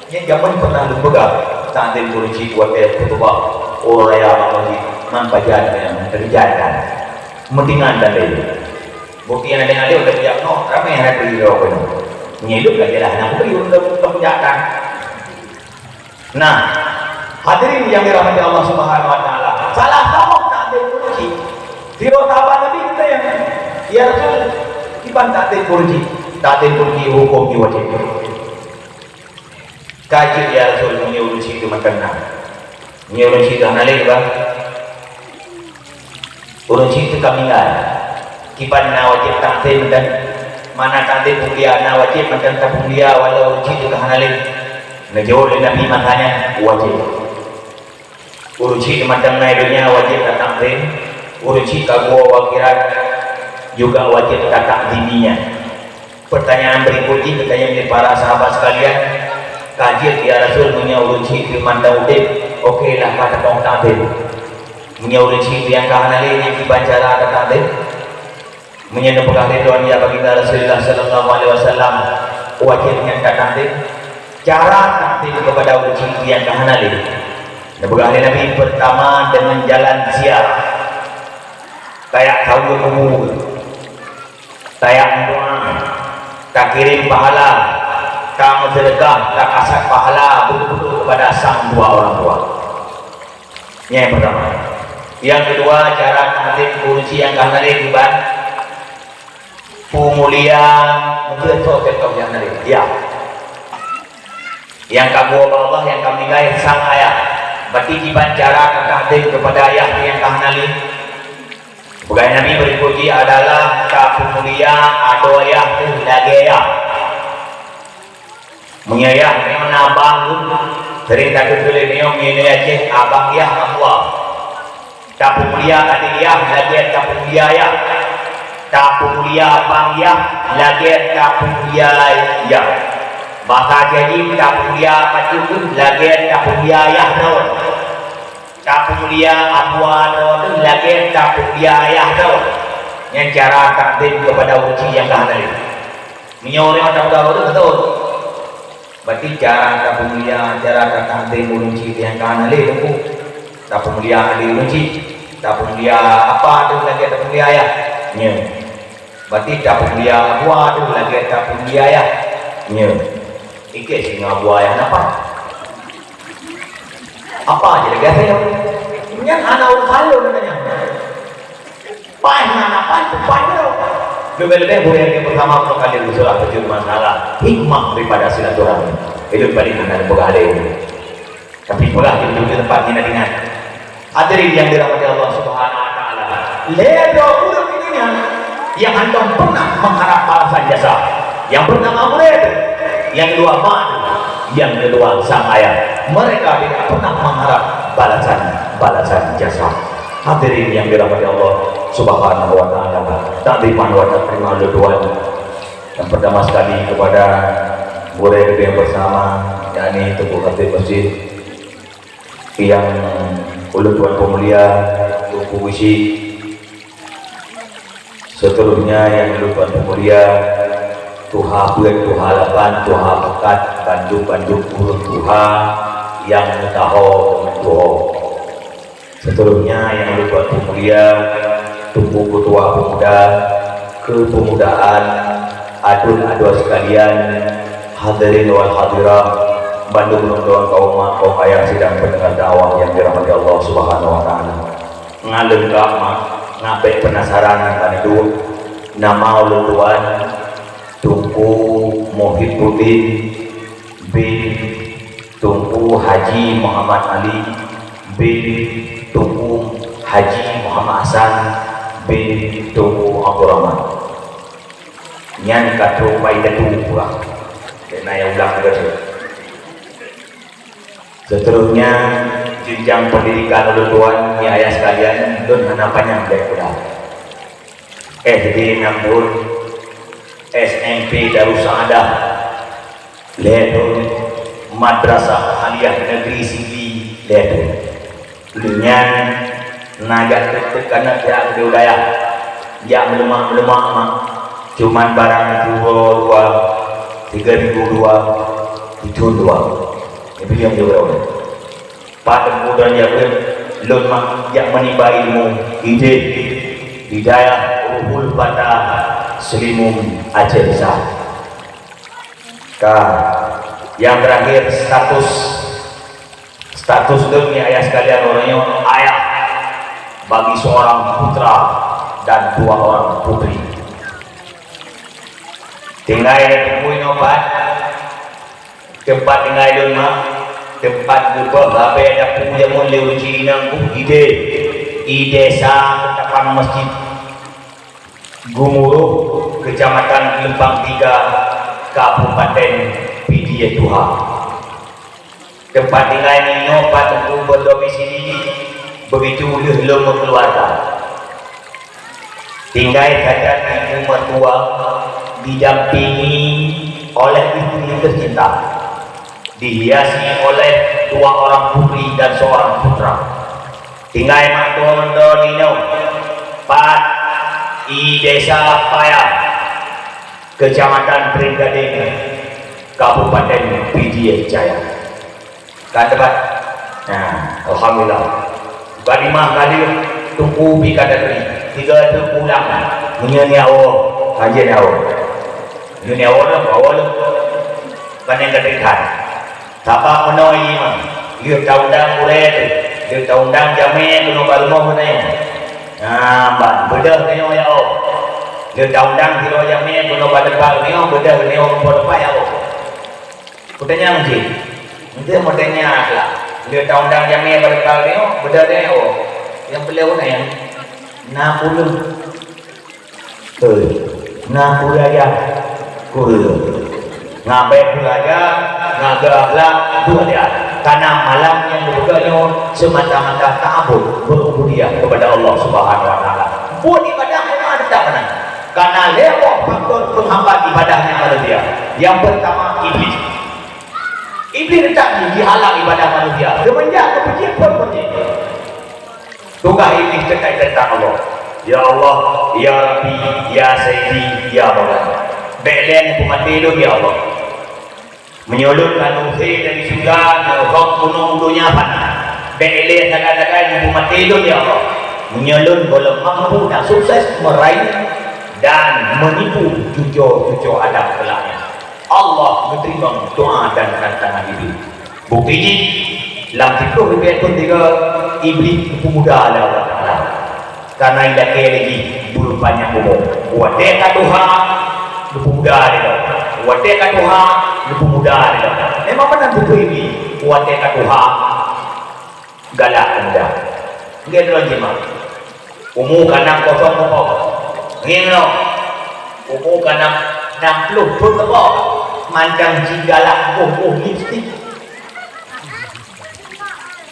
Nyan jameun pernah lôn peugah, takzim kunci watèe khutbah uroe raya bak masjid, man pajan nyang teurijang kan. Meutingan dan lain. Bukti nyang ada-ada udah bijak noh, ramé hana teuridha keunoe. Nyan lôn ka jeulaih hana bukti udah buka peujatan. Nah, hadirin yang dirahmati Allah Subhanahu wa taala. Salah saboh takzim kunci. Sidroe sahabat Nabi geutanyong, "Ya Rasul, kiban takzim kunci?" Takzim kunci huköm jih wajéb. Ka jeuet ya Rasul, meunyoe ureueng chik teuh mantong na. Meunyoe ureueng chik teuh hana lé, bah. Ureueng chik teuh ka meuninggai. Kiban na wajéb takzim dan mana takzim peumulia na wajéb mantong tapeumulia walau ureueng chik teuh ka hana lé. Neujaweueb lé Nabi masa nyan, wajéb. Ureueng chik mantong na i donya wajéb tatakzim, ureueng chik ka geuwoe u akhirat juga wajéb tatakzimi nyan. Pertanyaan berikut jih geutanyong lé para sahabat sekalian, "Ka jeuet ya Rasul meunyoe ureueng chik teuh mantong udeb, oke lah ka tapong takzim. Meunyoe ureueng chik teuh nyang ka hana lé nyan kiban cara tatakzim?" Meunyoe neupeugah lé droeneuh ya Baginda Rasulullah sallallahu alaihi wasallam, wajéb nyan tatakzim. Cara takzim keupada ureueng chik nyang ka hana lé. Neupeugah lé Nabi, pertama deungon jalan ziarah. Tajak saweue kubu. Tajak meudoa. Takirém pahala. Tameuseudeukah, takasat pahala beutôi-beutôi keupada sang dua orang tua. Nyan nyang pertama. Nyang keudua, cara takzim ureueng chik nyang ka hana lé kiban peumulia, mungken soe contoh nyang hana lé. Ya. Nyang ka geuwoe bak Allah, nyang ka meuninggai sang ayah. Berarti kiban cara tatakzim keupada ayah nyang ka hana lé. Peugah Nabi berikut jih adalah tapeumulia adoe ayah teuh lagèe yah. Meunyoe yah, meunyoe na abang lôn, sering takheun lé meunyoe, meunyoe Aceh, abang yah, abua. Tapeumulia adék yah lagèe tapeumulia yah. Tapeumulia abang yah lagèe tapeumulia yah. Basa Aceh jih tapeumulia pacut lagèe tapeumulia yah droe. Tapeumulia abua droe lagèe tapeumulia ayah droe. Nyan cara takzim keupada ureueng chik nyang ka hana lé. Meunyoe ureueng nyang tapeugah beutôi, beutôi. Berarti cara tapeumulia, cara tatakzim ureueng chik nyang ka hana lé, Teungku. Tapeumulia adék ureueng chik, tapeumulia apa teuh lagèe tapeumulia ayah. Nyo. Berarti tapeumulia abua teuh lagèe tapeumulia ayah. Nyo. Ikei singoh buah ayah na paih. Apa je lagèe asèe? Nyan hana urusan lôn nyan. Paih na, na paih, paih nyoe. Leubeh-leubeh gurèe nyang bersama untuk hadir di salah satu masalah hikmah daripada silaturahmi. Ilôn paléng hana peugah lé. Tapi peugah di ujong teumpat nyan ingat. Hadirin yang dirahmati Allah Subhanahu wa taala. Lhèe droe ureueng di dunia yang hántom pernah mengharap balasan jasa. Yang pertama murid, yang kedua mak, yang kedua sang ayah. Mereka tidak pernah mengharap balasan, balasan jasa. Hadirin yang dirahmati Allah Subhanahu wa taala. Takziman wa takriman lôn tuan. Yang pertama sekali kepada gurèe yang bersama, yakni Teungku Khatib Masjid, yang ulôn tuan peumulia, Teungku Geuchik. Seterusnya yang ulôn tuan peumulia, tuha peuet, tuha lapan, tuha peukat, bandum-bandum ureueng tuha nyang meutuho deungon tuho. Seterusnya yang ulôn tuan peumulia, Teungku Ketua Pemuda Kepemudaan, aduen-aduen sekalian, hadirin wal hadirah, bandum droe-droe kaum mak, kaum ayah sidang pendengar dakwah yang dirahmati Allah Subhanahu wa taala. Ngon leungkap mak, na bèk penasaran ngon duek. Nama ulôn tuan Teungku Muhibbuddin bin Teungku Haji Muhammad Ali bin Teungku Haji Muhammad Hasan bin Teungku Abdul Rahman. Nyan ka trôk bai tatu pulang. Kena nyang ulang juga tu. Seterusnya, jenjang pendidikan ulôn tuan, ni ayah sekalian, lôn hana panyang lé peugah. S D enam thôn, S M P Darussaadah, lhèe thôn, Madrasah Aliyah Negeri Sigli, lhèe thôn. Lheueh nyan, na jak teuk-teuk kana jak di wilayah, jak meuleumah-meuleumah mak, cuman barang dua dua, tiga ribu dua, tujuh dua. Nibak nyang jaweueb. Pat Teungku dan Jabir, lôn mak jak meunimba ilmu idéh di dayah Ruhul Fata, Seulimum, Aceh Besar. Ka, nyang terakhir status, status lôn ni ayah sekalian, uroe nyoe ayah bagi seorang putra dan dua orang putri. Tinggai lé Teungku inoe pat, teumpat tinggai lôn mak, teumpat geuboh abée dapu jameun lé ureueng cit inong idéh, i Desa Keutapan Masjid Geumuruh, Kecamatan Geulumpang Tiga, Kabupaten Pidie Tuha. Teumpat tinggai nyoe pat Teungku berdomisili, begitu lheueh lôn meukeuluwarga. Tinggai sajan ibu mertua didampingi oleh istri tercinta, dihiasi oleh dua orang putri dan seorang putra. Tinggai mak tuan droe nyoe pat i Desa Paya, Kecamatan Peringgadeng, Kabupaten Pidie Jaya. Ka teubat. Nah, alhamdulillah. Bak dimah ka lheueh Teungku pi ka teukeuri. Tiga teuk pulang. Meunyoe nyawa, haji nyawa. Meunyoe nyawa dah, bawa lu. Bukan nyang ka teukat. Sabab meunoe iman. Lheueh taundang gurée teuh. Lheueh taundang jamé keunoe bak rumoh meunoe. Nah, ban beudôh nyoe ya Allah. Lheueh taundang sidroe jamé keunoe bak teumpat nyoe, beudôh nyoe rumoh teumpat ya Allah. Kutanyong cit, enteuk meutanyong lah. Lheueh taundang jamé bak teumpat nyoe, beudôh nyoe. Nyang peuleueh nyan, na peue? Hei, na peue raja? Kureueng. Ngabée peue raja, ngabée akhlak, peue raja. Karena malam nyang geupeugah nyoe semata-mata ta'abud, berubudiyah kepada Allah Subhanahu wa Taala. Buet ibadah memang tetap meunan. Karena lhèe boh faktor penghambat ibadah nyang manusia. Yang pertama, iblis. Iblis tetap dihalang ibadah manusia. Semenjak keupeujeuet phon peuting. Tugaih Iblih keukai teuntang Allah. Ya Allah, ya Rabbi, ya Sayyidi, ya Maulana. Bèk lé neupeumaté lôn, ya Allah. Meunyoe lôn ka neuusé dari syeuruga, neuhok gunong u donya fana. Bèk lé sagai-sagai neupeumaté lôn, ya Allah. Meunyoe lôn gohlom mampu dan sukses meraih dan menipu cuco-cuco Adam kelak nyan. Allah geuteurimong doa dan tantangan Iblih. Bukti jih, lam siplôh ribèe thôn tiga, Iblih geupeumuda lé Allah Taala. Karena ilakèe lé jih beupanyang umu. Watèe ka tuha, geupeumuda lé Allah. Watèe ka tuha, geupeumuda lé Allah. Memang meunan tutoe Iblih. Watèe ka tuha, galak peumuda. Ngieng droe jimat. Umu ka nam kosong sapo. Ngieng droe. Umu ka nam, nam plôh thôn sapo. Mantong jigalak boh-boh lipstik.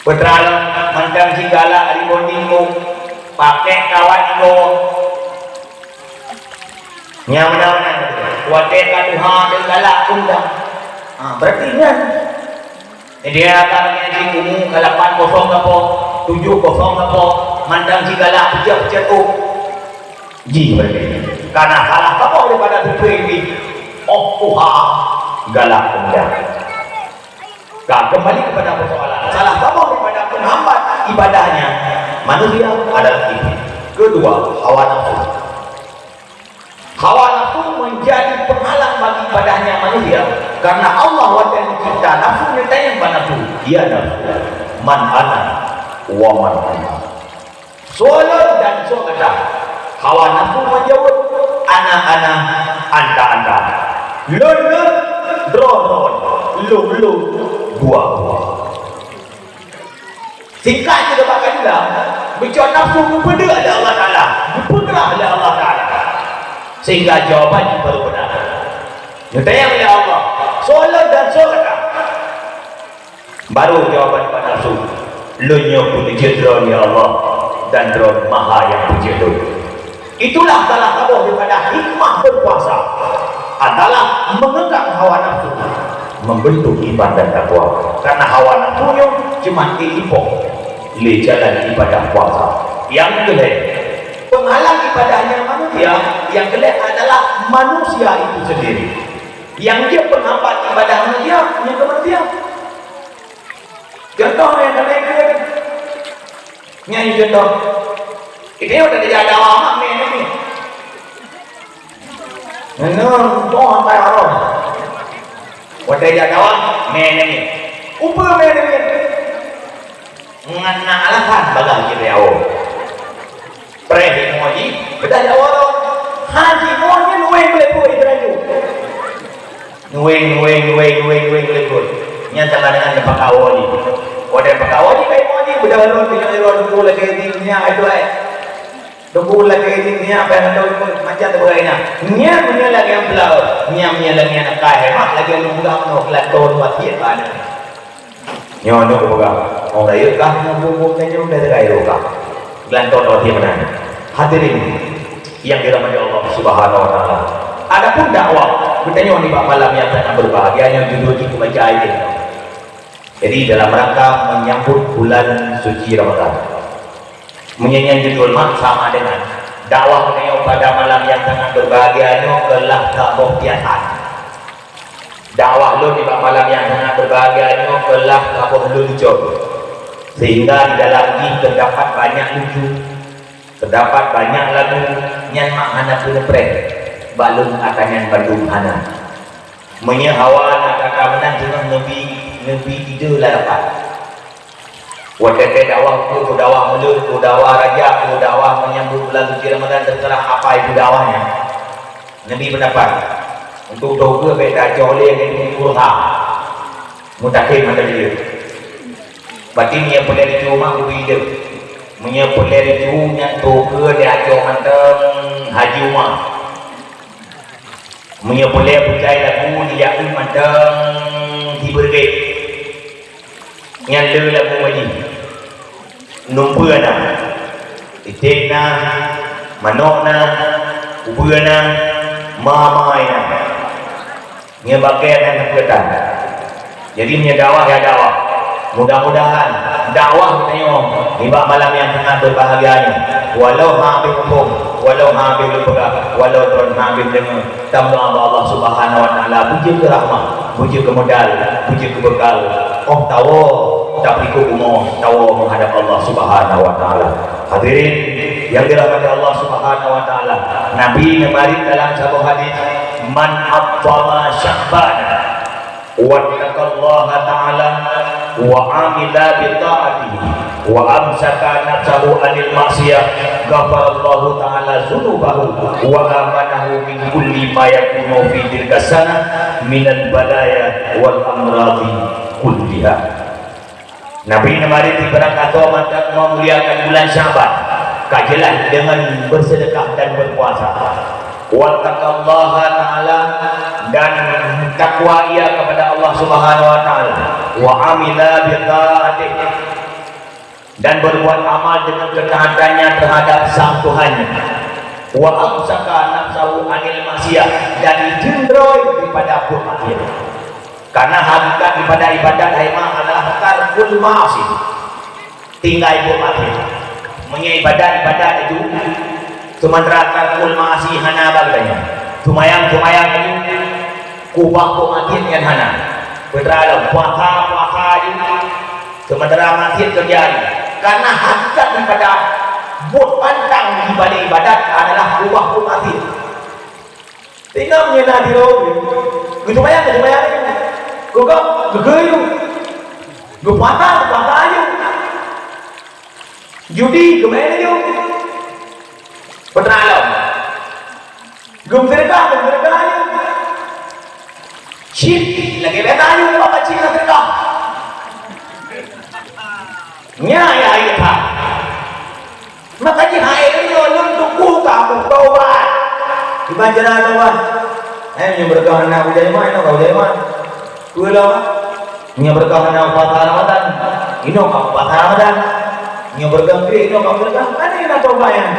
Putra lôn, mantong jigalak rebonding boh. Pakèk kawat igoe. Nyang meunan-meunan, watèe ka tuha teuh galak peumuda. Ha, berarti nyan. Jadi, akan nyan cit umu ka lapan kosong sapo, tujoh kosong sapo, mantong jigalak peucet-peucet ôk. Jih berarti. Karena salah saboh daripada tutoe Iblih, 'oh tuha galak peumuda. Ka, kembali kepada persoalan. Salah saboh daripada penghambat ibadahnya manusia adalah Iblih. Kedua, hawa nafsu. Hawa nafsu menjadi penghalang bagi ibadahnya manusia, karena Allah watèe mencipta nafsu, neutanyong bak nafsu, "Ya nafsu, man ana wa man anta?" Soe lôn dan soe gata? Hawa nafsu menjawab, "Ana, ana, anta, anta." Lôn, lôn, droe, droe, lôn, lôn, dua, dua. Singkat jih, bak ka jula, beucok nafsu geupeudeuek lé Allah Taala, geupeugrah lé Allah Taala, sehingga jawaban jih baru beuna. Neutanyong lé Allah, "Soe lôn dan soe gata?" Baru jawaban bak nafsu, "Lôn nyoe peuneujeuet droe, ya Allah, dan Droe Maha Nyang Peujeuet lôn." Itulah salah saboh daripada hikmah berpuasa adalah mengekang hawa nafsu, membentuk iman dan takwa. Karena hawa nafsu nyoe cuma ipoh lé jalan ibadah puasa. Nyang keulhèe, penghalang ibadahnya manusia, nyang keulhèe adalah manusia itu sendiri. Nyang jeuet penghambat ibadah manusia, nyan keuh manusia. Contoh nyang keuneuk keu nyan contoh. Kita udah jadi ada awak mak meh ni. Nyoe boh sampai arong. Watèe jak dakwah, mè nyan. Upeue mè nyan? Ngon na alasan bagaih jih teuyawo. Preh ilmu jih, beudah jawa lom. Haji mo nyan weng lé pui teulanjut. Weng, weng, weng, weng, weng lé pui. Nyan sama dengan neupakawo jih. Watèe pakawo jih, kai mo jih, beudah lom, beudah lom, beudah lom, beudah lom, beudah lom. Teungku lagèe nyan, apa nyang tahu ikot macam tu beuraya nyan. Nyan meunyoe lagèe nyang peulaeu, nyan meunyoe lagèe nyang nakal, hemat lagèe ureueng peugah meunoe, geulantoe dua tiep bak aneuk. Nyoe, nyoe kupeugah, oh, rayeuk kah nyoe bumbum tanyoe dari rayeuk kah. Geulantoe dua tiep meunan. Hadirin yang dirahmati Allah Subhanahu wa taala. Adapun dakwah, geutanyoe nibak malam nyang sangat berbahagia nyoe judul jih kubaca ayat. Jadi, dalam rangka menyambut bulan suci Ramadan. Meunyoe nyan judul mak sama dengan dakwah meunyoe pada malam nyang sangat berbahagia nyoe keulah saboh piasan. Dakwah lôn nibak malam nyang sangat berbahagia nyoe keulah saboh lôn ucok. Sehingga di dalam jih terdapat banyak lucu, terdapat banyak lagu nyang mak hana peue neupreh bak lôn ata nyan bandum hana. Meunyoe hawa na kata meunan teungoh neubi, neubi ide larapat. Watèe dakwah ukeue, dakwah mulod, dakwah rajak, dakwah menyambut bulan suci Ramadan, terserah apa itu dakwahnya. Neubi pendapat. Untuk toke beda coleng itu kurha. Mutakhir mata dia. Berarti meunyoe peuleueh ricu mak kubi ideuh. Meunyoe peuleueh ricu nyan toke dia acoe mantong Haji Umar. Meunyoe puléh bukai lagu di jameun mantong tibeureuget. Nyan le lagu wajih. Numpue na, iték na, manok na, ubeue na, mamai na. Nyoe bakée na neupeutan. Jadi, meunyoe dakwah, ya dakwah. Mudah-mudahan dakwah geutanyoe nibak malam nyang sangat berbahagia nyoe, walau hana muphom, walau hana lôn peugah, walau droen hana deungoe, tameudoa bak Allah Subhanahu wa Taala, beujeuet keu rahmat, beujeuet keu meudal, beujeuet keu beukal. Oh tawoe, tapeurikot bumoe, tawoe meuhadab Allah Subhanahu wa Taala. Hadirin yang dirahmati Allah Subhanahu wa Taala, Nabi neumarit dalam saboh hadis, Man 'azzama Sya'ban wattaqallaha ta'ala wa 'amila bi ta'atihi wa amsaka nafsahu 'anil ma'siyah, ghafarallahu ta'ala dzunubahu wa amanahu min kulli ma yakunu fi tilka sanah minal balaya wal amradi kulliha. Nabi neumarit sibarang kasoe mantong meumuliakan bulan Sya'ban, ka jeulaih deungon beuseudeukah dan beupuasa. Wattaqallaha ta'ala, dan takwa ia kepada Allah Subhanahu wa Ta'ala. Wa amila bi ta'atih, dan berbuat amal dengan ketaatannya terhadap Sang Tuhannya. Wa amsaka nafsahu 'anil ma'siyah, dan jijeundroe daripada buet maksiat. Karena hakikat ibadat-ibadat hai mah adalah tarkul ma'asi, tinggai buet maksiat. Meunyoe ibadat-ibadat itu, seumantara tarkul ma'asi hana bak geutanyoe. Seumayang-seumayang itu, keubah buet maksiat nyan hana. Peue teuma lom, puasa-puasa itu, seumantara maksiat keureuja itu. Karena hakikat daripada buet pantang di balik ibadat adalah keubah buet maksiat. Inong nyan na sidroe, geuseumayang, geuseumayang, geugok, geugeu, geupuasa, geupuasa, judi, geumeu'en, peue teuma lom, geuseudeukah, geuseudeukah, cit lagèe biasa, apa cit na seudeukah. Nyan nyang hai that. Maka jih hai nyoe lôn tuku kamoe taubat. Kiban cara taubat? Eh, nyoe beureukat hana udai man, nyoe udai man. Peue lom? Nyoe beureukat hana puasa Ramadan, inoe kamoe puasa Ramadan. Nyoe beureukat keu inoe kamoe beureukat. Kan nyoe na taubat nyan.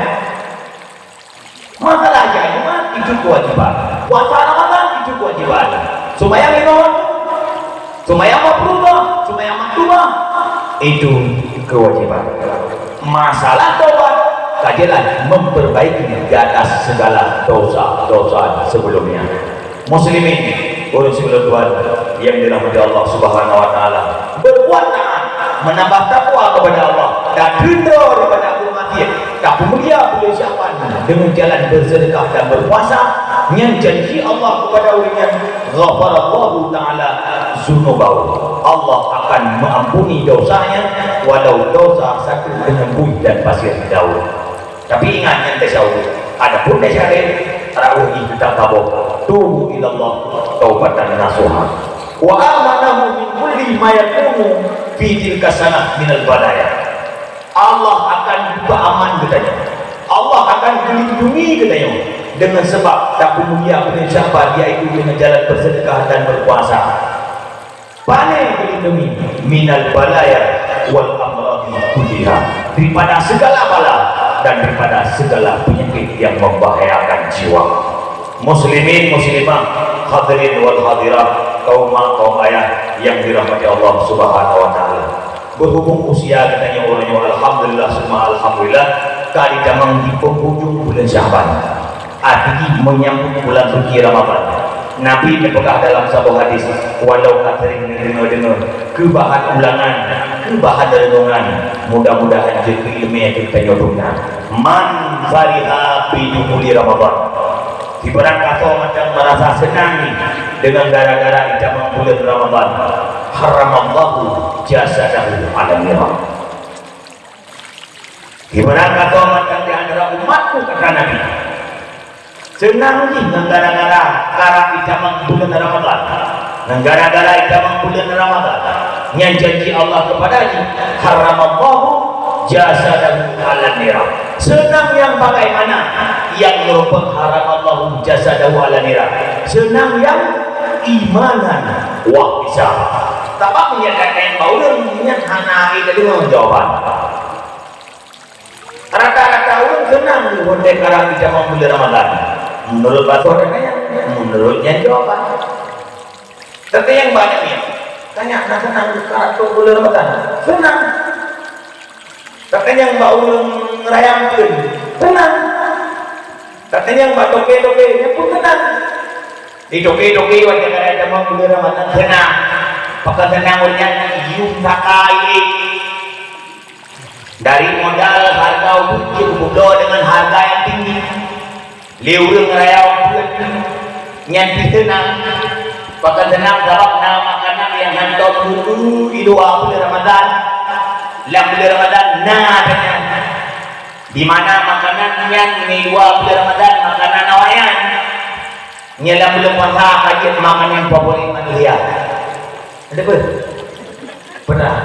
Masalah jamaah itu kewajiban. Puasa Ramadan itu kewajiban. Seumayang lima waktu. Seumayang makruh, seumayang maktubah, itu kewajiban. Masalah taubat, ka jeulaih memperbaiki di atas segala dosa-dosa sebelumnya. Muslimin, ureueng sibagoe Tuhan yang dirahmati Allah Subhanahu wa Taala, berbuat taat, menambah takwa kepada Allah, dan ridha daripada Abu Matin, tapeumulia buleuen Sya'ban deungon jalan beuseudeukah dan beupuasa, nyan janji Allah kepada ureueng nyan, ghafarallahu ta'ala dzunubahu. Allah akan mengampuni dosanya, walau dosa sateuk deungon buih dan pasir daun. Tapi ingat nyan tasawuf. Adapun tasawuf, rawuh jih teutab saboh. Tubu ilallah taubatan nasuha. Wa amanahu min kulli ma yakunu fi tilka sanah minal balaya. Allah akan beuaman geutanyoe. Allah akan geulindungi geutanyoe deungon sabab tapeumulia buleuen Sya'ban, yaitu deungon jalan beuseudeukah dan beupuasa. Pane geulindungi? Minal balaya wal amradi kulliha, daripada segala bala dan daripada segala penyakit yang membahayakan jiwa. Muslimin, muslimah, hadirin wal hadirat, kaum mak, kaum ayah yang dirahmati Allah Subhanahu wa Taala. Berhubung usia geutanyoe uroe nyoe, alhamdulillah summa alhamdulillah, ka jitamong di penghujung bulan Sya'ban. Arti jih menyambut bulan suci Ramadan. Nabi neupeugah dalam saboh hadis, walau ka sering neudeungoe-deungoe, keu bahan ulangan, keu bahan renungan, mudah-mudahan jeuet keu ileumèe keu geutanyoe dum na. Man fariha bi dukhuli Ramadan. Sibarang gasoe mantong meurasa seunang jih deungon gara-gara jitamong buleuen Ramadan, haramallahu jasadahu 'alan nar. Sibarang gasoe mantong di antara umatku, kata Nabi, seunang jih ngon gara-gara karab jitamong buleuen Ramadan. Ngon gara-gara jitamong buleuen Ramadan, nyan janji Allah keupada jih, haramallahu jasadahu 'alan nar. Seunang nyang bagaimana? Nyang meureumpok haramallahu jasadahu 'alan nar. Seunang nyang imanan wahtisaba. Sabab meunyoe gata nyang bak ulôn, nyan hana lé teudeungoe jawaban. Rata-rata ureueng seunang lé watèe karab jitamong buleuen Ramadan. Meunurot basoe dan ayat, meunurot nyan jawaban. Tapi nyang banyak nyan, tanya na seunang karab buleuen Ramadan? Seunang. Tapi nyang bak ureueng ngeuraya eunteuen, seunang. Tapi nyang bak toke-toke, nyan pun seunang. Di toke-toke watèe karab jitamong buleuen Ramadan seunang. Pakon seunang ureueng nyan? Yum saka ié. Dari modal hareuga ubeut jeuet geubloe deungon hareuga nyang tinggi. Lé ureueng ngeuraya ubeut, Nyan pih seunang. Pakon seunang? Sabab na makanan nyang hantom teupeu di luwa buleuen Ramadhan. Lam buleuen Ramadhan na nyan. Di mana makanan nyan di luwa buleuen Ramadhan, makanan awaknyan. Nyan lam buleuen puasa ka jeuet makanan favorit manusia. Ada apa? Pernah.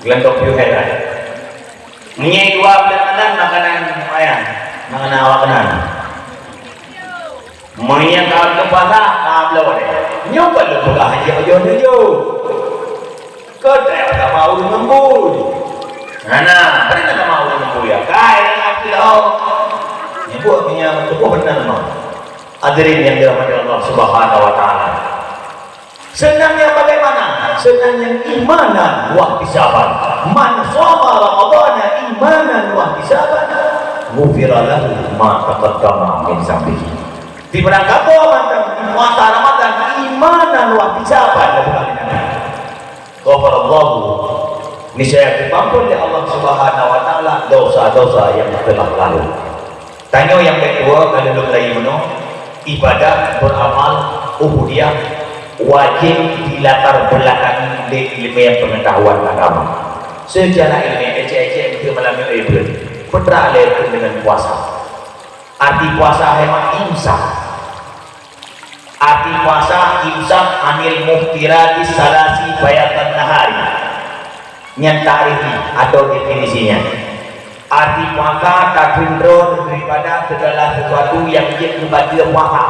Gelandong piu hai lah. Meunyoe dua buleuen Ramadan, makanan awaknyan, makanan awaknyan. Meunyoe ka lheueh puasa, ka bloe deh. Nyoe kon lôn peugah hajat ujoe-ujoe. Keu treb ka mau ureueng ngembui. Hana, pane ka mau ureueng ngembui ya. Kai, api dah. Nyebut punya tubuh benar mah. Hadirin yang dirahmati Allah Subhanahu wa taala. Seunang nyang bagaimana? Seunang nyang imanan wahtisaban. Man shoma Ramadhana imanan wahtisaban, ghufira lahu ma taqaddama min dzambihi. Sibarang kamoe mantong puasa Ramadan imanan wahtisaban, kata Nabi. Ghafarallahu, niscaya geupampon lé Allah Subhanahu wa taala dosa-dosa nyang telah lalu. Tanyoe nyang bèk tuwoe ka lôn rayeuk meunoe, ibadat, beuramal, ubudiyah wajéb dilatar belakangi lé ileumèe peungeutahuan agama. Seucara ileumèe, ècèk-ècèk beutôi malam nyoe, eh, buleuen. Peue teuma lé deungon puasa. Arti puasa hai mak, imsak. Arti puasa, imsak anil muftirati salasi bayatan nahari. Nyan takrif jih atau definisi nyan. Arti puasa, takheun droe daripada segala sesuatu nyang jeuet keu bateue puasa.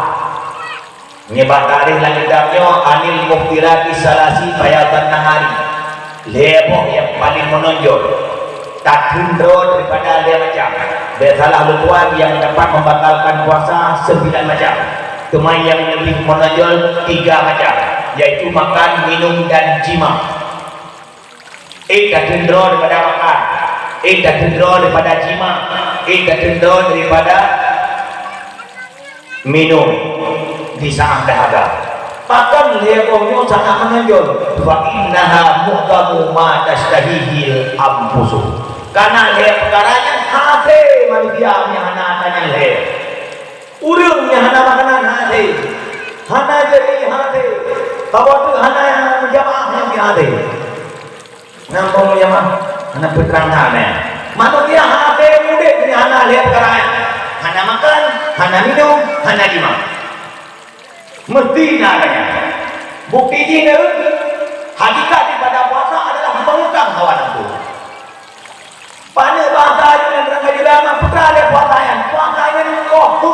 Nibak takrif lam kitab nyoe, anil muftirati salasi bayatan nahari. Lhèe boh nyang paleng meunonjol. Takheun droe daripada lhèe macam. Bèk salah lôn tuan, nyang dapat membatalkan puasa sembilan macam. Teuma nyang leubeh meunonjol tiga macam, yaitu makan, minum, dan jima. Eh, takheun droe daripada makan. Eh, takheun droe daripada jima. Eh, takheun droe daripada minum di saat dahaga. Pakon lhèe boh nyoe sangat meunonjol? Fa innaha mu'dhamu ma tashtahihil anfusu. Karena lhèe peukara nyan hasé manusia nyang hana ata nyan lhèe. Ureueng nyang hana makanan hasé, hana jari hasé, saboh teuk hana meujameun nyang hasé. Nang peumulia mah, hana peutrang hana. Manusia hase udép nyan hana lheueh peukara nyan. Hana makan, hana minum, hana jima. Meusti na lagèe nyan. Bukti jih na, hakikat daripada puasa adalah meungekang hawa nafsu. Paneuk basa jih nyang teungoh jula mah peugah lé puasa nyan. Puasa nyan koh tu.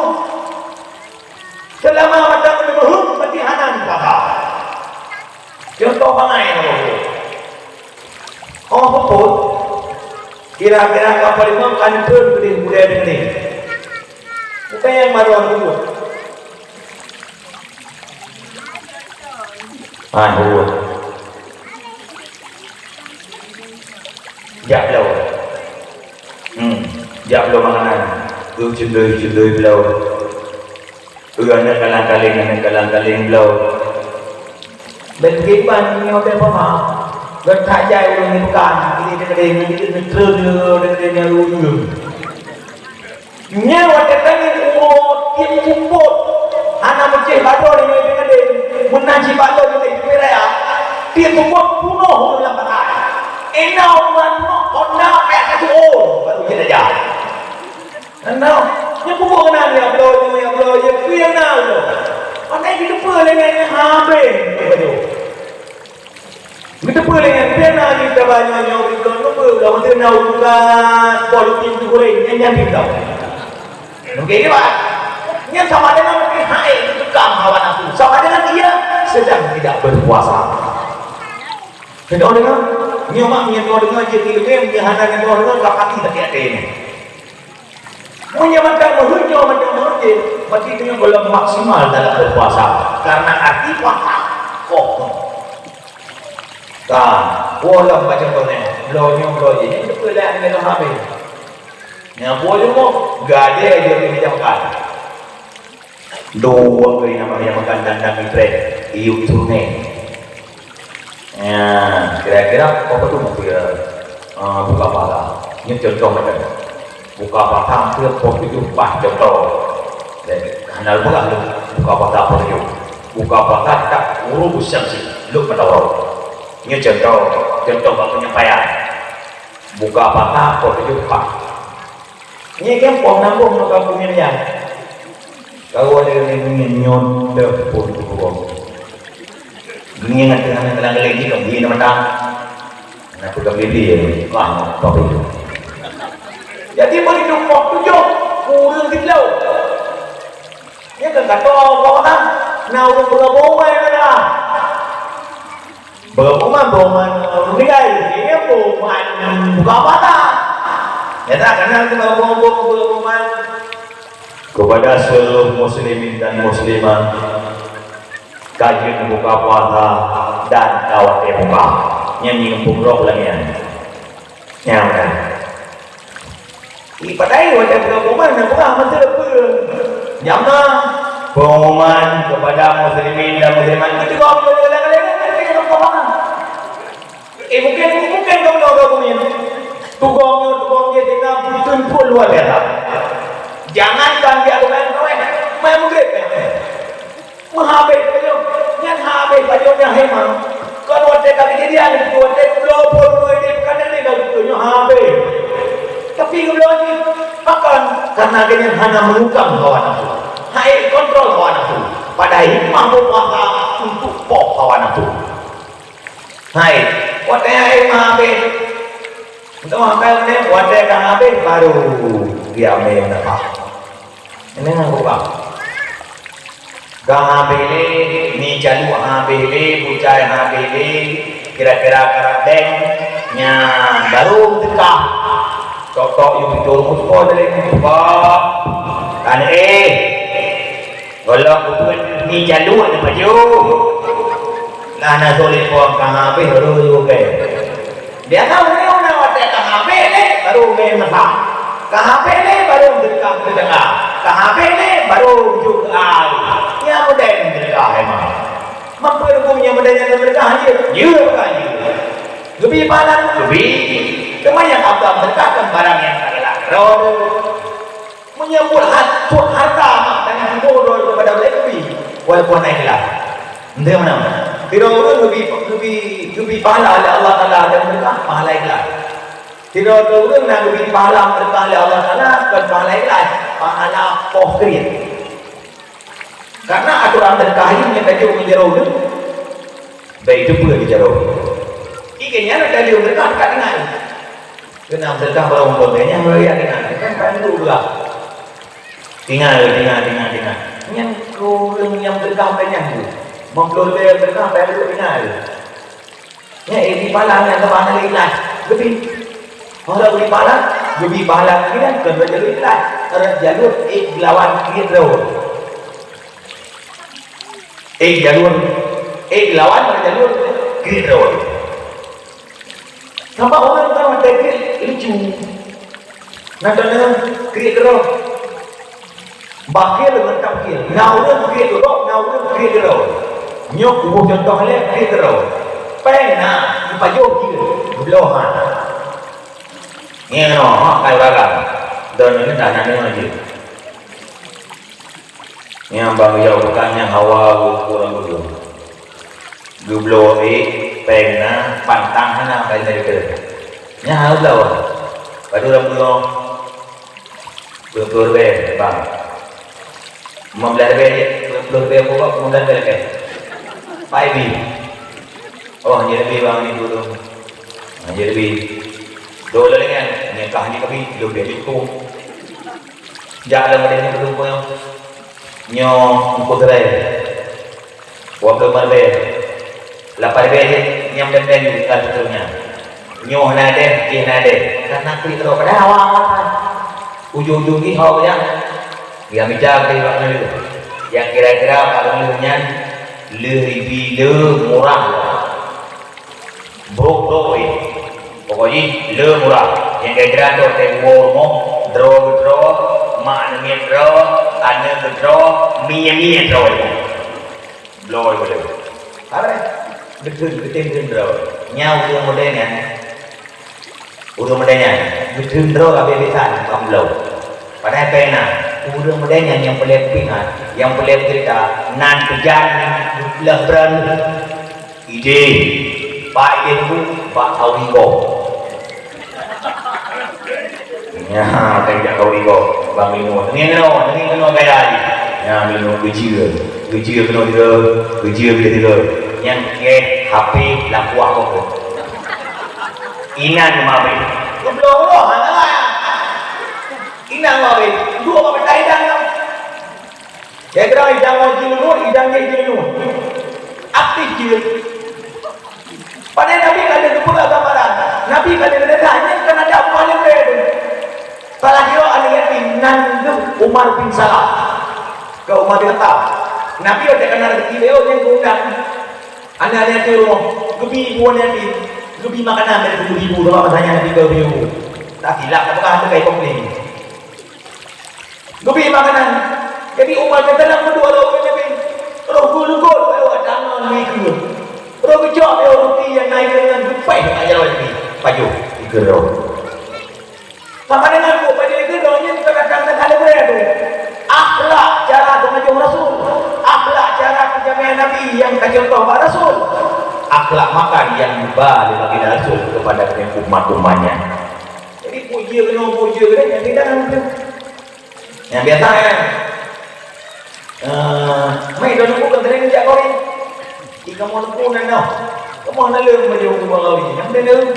Seulama mata meuneumeue, meusti hana puasa. Contoh bangai nyoe. Oh, beutôi. Kira-kira kapal imam kan pun gede, gede, gede. Bukan yang baru aku buat. Ah, buat. Jak bloe. Hmm, jak bloe makanan. Tu cendoi-cendoi bloe. Ureueng nyan kalang-kaling, nyan kalang-kaling bloe. Bèk kiban nyoe teuh papa. Geutak jai ureueng nibak, ini teukeudéh, ini teukeudéh, ini teukeudéh, ini teukeudéh. Nyan watèe tangieng uroe tiep seupôt, hana meucéh baroe nibak teukeudéh, meunan cit baroe nibak teukeudéh raya, tiep seupôt punoh ureueng lam patai. Inoe ureueng punoh, honda payah keu tuwoe, baru jeuet aja. Hana, nyan peubuet keunan, ya Allah, ya Allah, ya Allah, ya Allah. Pandai jiteupeue lé nyan, nyan habéh. Jiteupeue lé nyan, pian na jih ka banyoe nyoe, nyoe, nyoe, nyoe, nyoe, nyoe, nyoe, politik tu goreng, nyan, nyan, nyan, nyan. Mungkin ni, Pak. Nyan sama dengan mungkin hai, tukang hawa nafsu. Sama dengan dia sedang tidak berpuasa. Kita dengar, nyoe mak, nyoe dengar, je di luar, nyoe hana nyoe dengar, tak hati tak ada ini. Meunyoe mantong meuheuét, nyoe mantong meuheuét, berarti nyoe belum maksimal dalam berpuasa. Karena arti puasa, koh. Ka, ulôn baca contoh nyoe, bloe nyoe, bloe jih, nyoe beutôi lah, nyoe habéh. Nyoe bloe nyoe, gadée jih di meja makan. Dua kali nama dia makan dandang ibrek, iuk turunan. Ya, kira-kira apa tu mungkin, ah, buka pahala. Ini contoh macam buka pasang ke pos itu pas contoh. Dan hana berah tu. Buka puasa pukul tujoh. Buka puasa tak ghurubus syamsi, lheueh matahari. Nyoe contoh, contoh bak penyampaian. Buka puasa pukul tujoh pat. Nyoe kan poh nambong maka bumi nyan. Kalau ada yang ingin nyonteh pun turun. Dunia nanti hana dalam lagi dong, di mata. Nak pegang bibir, wah, apa itu? Jadi, begitu poh tujoh, kurang kilo. Nyan kan kata Allah kan, na ureueng beureuboh umat dah. Beureuboh umat, beureuboh umat ureueng tinggai, nyan beureuboh umat buka puasa. Nyata kan, na beureuboh, beureuboh umat. Kepada seluruh muslimin dan muslimat, ka jeuet buka puasa dan ka watèe buka. Nyan nyang peugroe lagèe nyan. Nyan kan. Ih, padahai watèe buka pengumuman, na peugah masa peue? Jam enam. Pengumuman kepada muslimin dan muslimat. Itu kau boleh kata-kata lain, kan? Itu kau faham. Eh, mungkin, mungkin kau tahu kau punya. Tukang nyoe, tukang dia dengan betul-betul luar biasa. Jangankan dia dengan kau, eh, main murid, eh. Meuhabéh pajoh, nyan habéh pajoh nyan hema. Kon watèe ka kejadian, watèe geubloe phon, watèe ka na lé ka geubloe nyoe habéh. Tapi geubloe jih, pakon? Karena geuhnyan hana meungukang hawa nafsu. Hai kontrol hawa nafsu. Padahai hikmah buka puasa untuk poh hawa nafsu. Hai, watèe hai meuhabéh. Untuk makan ni, watèe ka habéh, baru diambil nafas. Ini nak ubah. Ka habéh lé, mi calu habéh lé, bucai habéh lé, kira-kira karat deng, nyan baru teuka. Tok-tok yue beutôi muspah dari muspah. Kan, eh, golom beutôi mi calu ada baju. Nah, na sulit pun ka habéh baru yue ke. Biasa ureueng na watèe ka habéh lé, baru ubé meusa. Ka habéh lé, baru beudeuka keu teungoh. Ka habéh lé, baru jok keu ai. Nyan model beudeuka memang. Mampu huköm nyang model nyan beudeuka jeuet? Jeuet bukan jeuet. Geubi pahala, geubi. Teuma nyang abang beudeuka kan barang nyang ka galak keudroe. Meunyoe buet hat-, buet hareuta mak, tanyoe tuboh droe keupada ulée keubi, walaupun hana ikhlas. Enteuh meunan. Sidroe ureueng geubi, geubi, geubi pahala lé Allah Taala dan meureuka pahala ikhlas. Sidroe ureueng na geubi pahala meureuka lé Allah Taala, kon pahala ikhlas, pahala poh kriet. Karena aturan teuka nyan ka jeuet meunyoe ureueng, bèk teupeue di jaroe. Ié nyan ka jeuet meureuka ka tinggai. Keunan teuka barô umpama nyan meuraya tinggai, kan paléng duek beurah. Tinggai, tinggai, tinggai, tinggai. Nyan keu ureueng nyang teuka bèk nyan tu. Meuploh lé teuka bèk duek tinggai. Nyan, eh, di pahala nyan teuma hana ikhlas. Geubi. Hana geubi pahala, geubi pahala nyan kan kon jalur ikhlas. Jalur, eh, lawan kriet droe. Eh, jalur, eh, lawan jalur kriet droe. Sabab ureueng kan watèe kriet lucu. Na tanda kriet droe. Bakhil ngon tabkhil. Na ureueng kriet droe, na ureueng kriet droe. Nyoe kuboh cuntoh lé kriet droe. Péng na, jipajoh jeuet, geubloe han. Nyoe, ha, kai barang. Droeneuh na, na deungoe jeuet. Nyang bang yau bukan nyang hawa ureueng. Geubloe ék, péng na, pantang hana, kai dari tu. Nyang hana bloe. Padub lam bunoe. Dua puluh ribèe, bang. Lima belas ribèe jeuet, dua puluh ribèe pokok, lima belas ribèe lagèe. Pai bi. Oh, nyoe leubeh bang ni dulu. Nyoe leubeh. Dua lagèe nyan, nyoe kah ni kami, leubeh jeuet. Jak lam badan ni dulu, nyoe. Nyoe, engko serai. Dua puluh lima ribèe. Lapan ribèe jeuet, nyang dèm-dèm jeuet ka seterusnya. Nyoe hana dèm, jih hana dèm. Karena klik keudroe padahai awak-awak kan. Ujong-ujong jih awak nyan. Dia mita keu iwak nyoe. Nyang kira-kira bak lôn nyan lheueh ibi le murah. Brok-brok, eh. Pokok jih le murah. Nyang kira-kira tu teuwoe rumoh, droe keudroe, mak neumiet droe, aneuk keudroe, mie-mie droe. Bloe boleh. Apa? Beutôi, beutôi, beutôi droe. Nyan ureueng model nyan. Ureueng model nyan. Beutôi droe habéh biasa bang bloe. Padahai péng na. Ureuëng model nyan nyang peureulée peuingat, nyang peureulée cerita, nan peujan lheueh beureun. Idéh, bak idéh nunggu, bak sauri gob. Nyan, ka jak sauri gob, bang linoe. Teungoh keunoe, teungoh keunoe gaya jih. Nyan linoe geujue, geujue keunoe tiga, geujue keunoe tiga. Nyan keu H P lam kuah kongkong. Inan mabit. Geubloe-bloe hana. Inan mabit. Dua bak mata idang nyoe. Kira-kira idang ngon jeuet, idang jih jeuet. Aktif jeuet. Padahai Nabi ka lheueh geupeugah gambaran. Nabi ka lheueh geupeugah, nyan kan ada paléng lé tu. Salah sidroe aneuk yatim nan geuh Umar bin Salam. Keu Umar bin Khattab. Nabi watée kana rezeki beuh nyan geuundang. Aneuk-aneuk yatim rumoh, geubi bu aneuk yatim, geubi makanan dari geubi bu, sabab masa nyan Nabi ka geubi bu. Tak silap, tak peugah, hana teuka komplain. Geubi makanan. Jadi, umat geutanam keudua lom Nabi. Roh geuh lukot, baru tangan naik ke. Roh geucok, dia roti yang naik ke dengan geupai, tak jalan lagi. Pajoh, ikeu roh. Maka dengan buet bajée keudroe nyan kadang-kadang hana gurée tu. Akhlak cara teumajong Rasul. Akhlak cara peujamée Nabi nyang ka contoh bak Rasul. Akhlak makan nyang geuba lé baginda Rasul kepada umat-umatnya. Jadi, puji keunoe, puji keunoe, nyang tidak nanti. Nyang biasa, ya. Eh, mai dah nunggu kan tadi jak kawin. Di kamu nunggu nan noh. Kamu hana leuem baju nunggu kawin. Nyang dia leuem.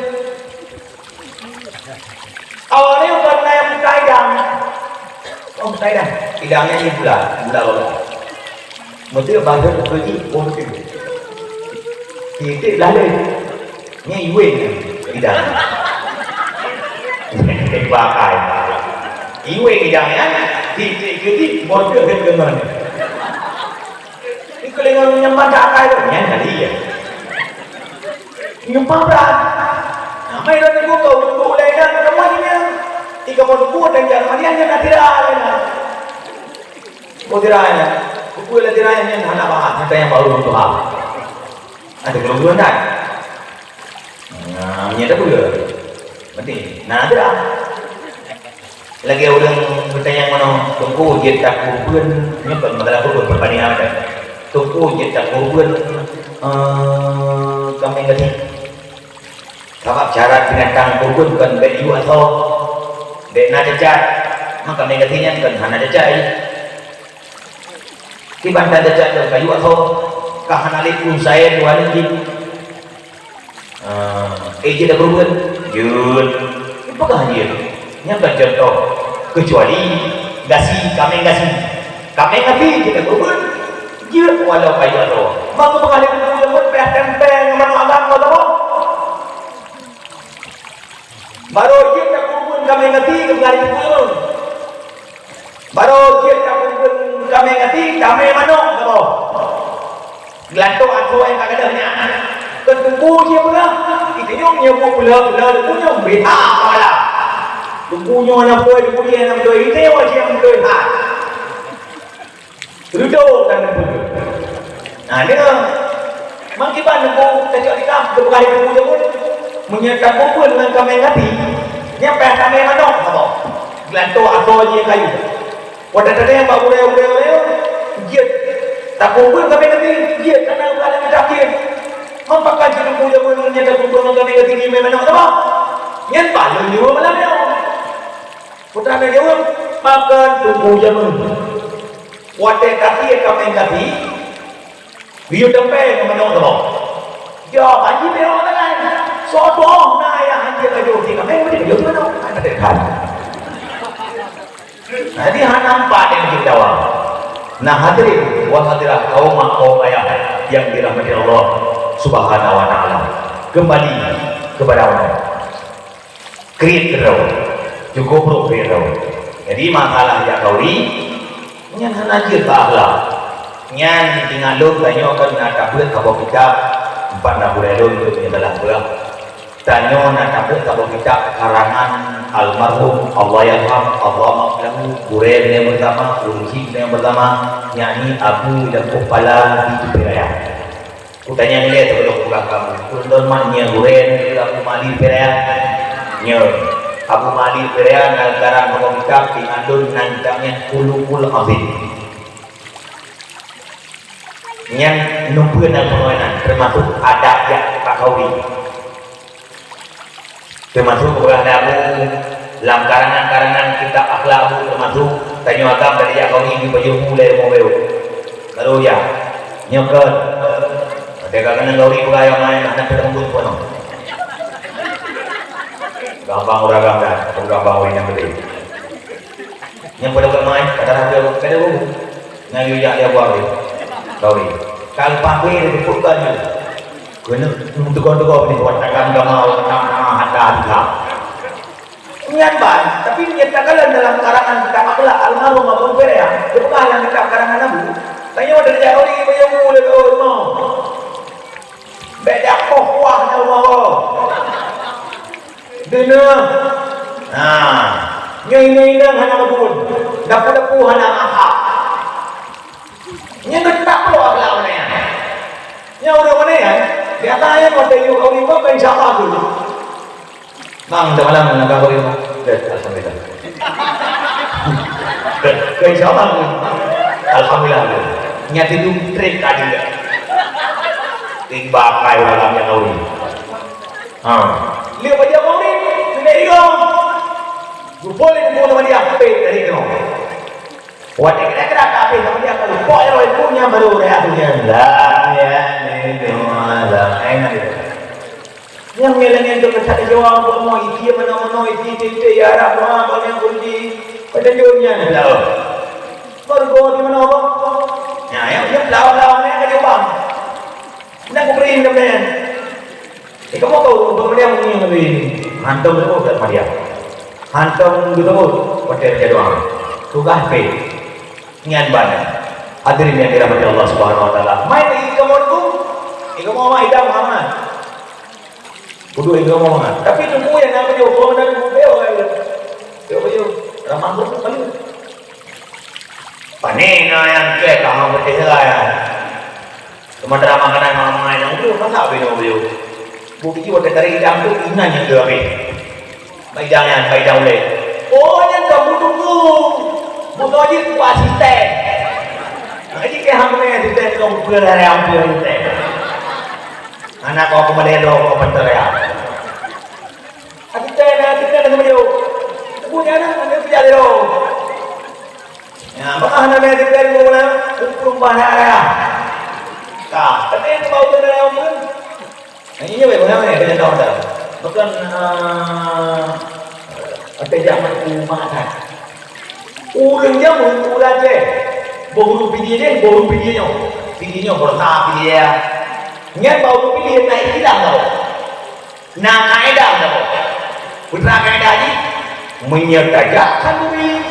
Awaknyan bukan main buka idang. Oh, buka idang. Idangnya ni pula, pula bawah. Mesti bangsa tu pergi, oh, mesti. Titik lalu. Ni iwin idang. Pakai. Iwin idang ya. Titik-titik, border dengan. Ikut dengan nyambat akai tu, nyan kali ya. Nyumpah brat. Nah, mai dah tunggu kau, tunggu ulai dah, kamu ni nyan. Tiga mau tunggu dan jangan dia nyan nak tirai lah. Mau tirai lah. Tunggu lah tirai nyan, anak bahan, sampai yang baru tuha. Ada guru-guru kan? Nah, nyan dah boleh. Berarti, nah, ada dah. Lagée ureuëng geutanyong meunoe, "Teungku, jeuet takurban," nyoe kon masalah kurban perbandingan kan. "Teungku, jeuet takurban, eh, kaméng gaki." Sabab syarat binatang kurban kon bék yue asoe, bék na cacat. Maka kaméng gaki nyan kon hana cacat. Kiban tan cacat kon kayu asoe, ka hana lé peue saén dua nyan jih. Ah, eh, jeuet takurban? Jeuet. Peugah jeuet. Nyan kan contoh. Kecuali gasi, kaméng gasi. Kaméng gasi jeuet takurban. Jeuet walau kayu asoe. Maka peugah lé guru jameun payah tempel ngon manok agam kau taboh. Barô jeuet takurban kaméng gasi, peugah lé guru jameun. Barô jeuet takurban kaméng gasi, tamé manok saboh. Geulantoe asoe nyang ka gadôh nyan. Kon teungku jih peugah, geutanyoe nyoe buet peulheueh-peulheueh teungku nyoe beda pala. Teungku nyoe nyang peue, teungku jih nyang peue, geutanyoe jih nyang peue that. Reudôk dan peue. Nah, deungoe. Mangkiban teungku tacok tikam, geupeugah lé teungku jameun. Meunyoe takurban ngon kaméng gasi, nyan payah tamé manok saboh. Geulantoe asoe jih kayu. Watée tadeng bak gurée-gurée nyoe, jeuet takurban kaméng gasi, jeuet kana bukan lagée takheun. Meupakat jeuet teungku jameun nyan takurban ngon kaméng gasi jimé manok saboh. Nyan bah lôn jaweueb malam nyoe. Putra na jaweueb, pakon teungku jameun. Watée takheun kaméng gasi, Geuyue teumpe ngon manok saboh. Jaweueb, "Haji, beuh tangai. Soe tuoh na ayah Haji ka jok si kaméng, meusti ka jok si manok." Kan ada kan? Jadi hana nampak yang kita awak. Nah, hadirin wal hadirat, kaum mak, kaum ayah yang dirahmati Allah Subhanahu wa taala. Kembali kepada Allah. Kriet keudroe, cukup brok kriet keudroe. Jadi, masalah jak kawin, nyan hana jeuet bak akhlak. Nyan, ingat lôn, tanyoe kan na tabeuet saboh kitab, empat na gurée lôn, lôn nyang salah peugah. Tanyoe na tabeuet saboh kitab karangan almarhum, Allahyarham, Allahummaghfirlahu, gurée nyang bersama, ureueng chik nyang bersama, yakni Abu Yakub Pala di Teupin Raya. Kutanyong ilée sigohlom peugah kamu, ulôn mat nyoe gurée nyoe, aku mali peuraya nyoe. Abu Malik Pirian dalam karang buku kitab, ingat lôn nan kitab nyan Khuluqul Azim. Nyan numpuk dan pengawanan, termasuk adab jak khauri. Termasuk beurah Abu, lam karangan-karangan kitab akhlak Abu, termasuk tanyoe agam dari jak khauri di baju mulai rumoh baru. Lalu ya, nyoe kan. Ada kakak nang khauri peugah yang lain, anak kita mungkin pun. Gampang orang agam dah, gampang orang yang gede. Nyang pada buat main, pada raja kada bu. Nang yu jak dia buang ni. Sorry. Kal pakai dia pun kan. Kena tukar-tukar ni buat takkan gama orang tak ada harga. Nyan ban, tapi nyan tak kalah dalam karangan kitab akhlak almarhum Abu Hurairah. Dia pernah dalam kitab karangan Abu. Tanya ada dia orang yang bayar mu dia tahu rumah. Beda poh kuah na rumah. Deuneuh. Nah, nyoe inong-inong hana meubuet, dapu-dapu hana masak. Nyan geutap lom akhlak ureueng nyan. Nyan ureueng nyan, biasa nyan watèe yue kawin, insya Allah tu. Bang, dah malam nak kawin. Dah, alhamdulillah. Dah, insya Allah tu. Alhamdulillah tu. Nyan tu trik tadi. Tiba kai ureueng nyan kawin. Ha. Lé bajèe maulid, keuneuk irong. Geupôi lé buku Muhammadiyah, pét dari irong. Watèe kira-kira ka habéh Muhammadiyah, ka geupok irong, ibu nyan baru rehat tu nyan. La ilaha illallah. Ai na dia. Nyang ngeleng-ngeleng tu keutat di Jawa, buat mau isi mana-mana, isi titik, ya Arab, doa, banyak kunci. Pada jom nyan, blau. Baru gua di mana, apa? Ya, ya, ya, blau, blau, ni, ka jawab. Nak kubri dengan dia. Eh, kamu tahu, untuk dia mungkin lebih hantam tu, tak dia. Hantam gitu, pakai dia doang. Tugas P. Nyan ban. Hadirin yang dirahmati Allah Subhanahu wa taala. Main lagi kamu tu. Eh, kamu awak idam Muhammad. Kudu ilmu mangat. Tapi ilmu yang nak beuyoh, kau nak ilmu beuyoh, kan? Beuyoh, beuyoh. Ramah tu, kan? Pane na nyang kek ka hang beuteh heran. Sementara makanan mangai-mangai nyang tu, masa beuyoh, beuyoh. Bukti watèe tarék idang tu, inan nyang tu habéh. Bai idang nyan, bai idang ulèe. Oh, nyan ka butuh tu. Butuh jih ku asisten. Jadi kek hang asisten, kau peue lah, hang peue asisten. Anak kau kembali lo, kau bentar ya. Aku cai na, aku cai na sama dia. Aku punya anak, anak kerja dia. Ya, maka anak dia kerja di mana? Hukum bahaya. Nah, tapi yang kau tu dalam pun. Nah, ini baik mana ni? Kita tahu dah. Bukan, eh, ada zaman umat dah. Ureueng jameun ureueng Aceh, boh ureueng Pidie deh, boh ureueng Pidie nyoe. Pidie nyoe beureusa Pidie ya. Nyan bak ureueng Pidie na istilah tau. Na kaedah tau. Peue kaedah jih? Meunyoe tajak khanduri,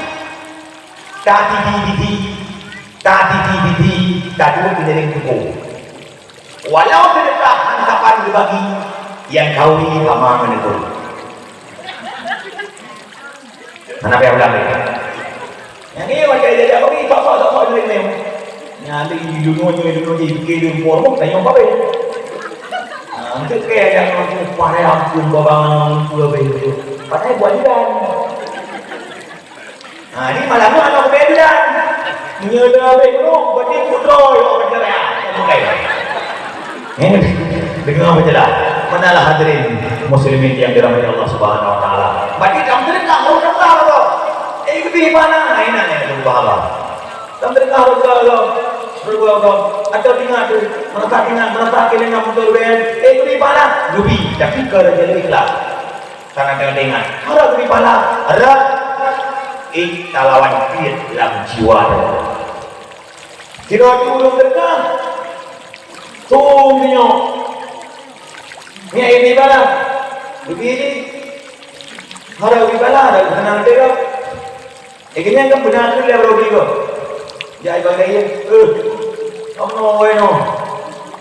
tadidi-didi, tadidi-didi, taduek di dayeueng tuboh. Walau seudeukah hantapan geubagi, nyang kawin sama meuneupeue. Hana payah ulang lé. Nyang ni macam dia jadi kawin, tak apa, tak apa, duit ni. Nyang ada di dunia ni, dunia ni, fikir dia buat apa, tanya apa pun. Ha, untuk kaya yang mampu, pandai ampun, babangan, mampu lebih itu. Padahal buat jiran. Ha, ni malam tu anak kau bilang. Nyoe dah habéh belum? Berarti putra yo bercerai. Bukan. Eh, dengar berjelas. Manalah hadirin muslimin yang dirahmati Allah Subhanahu wa taala. Berarti kamu sedekah, kamu sedekah tu. Eh, lebih mana? Ini yang berubah Allah. Kamu sedekah, berubah Allah. Berubah Allah. Atau tinggal tu, merasa tinggal, merasa kira dengan betul. Eh, lebih mana? Lebih. Tapi kalau jadi ikhlas. Karena teuingat, harap bri pahala, harap, eh, talawan peuet lam jiwa droe. Sidroe ureueng teuka, tueng meunyoe, nyan bri pahala, bri jih, harap bri pahala, harap seunang teuka. Eh, keunyan kan beuna keu lé Robi ko. Jak ibadah iya. Eh, kamoe wai nyoe.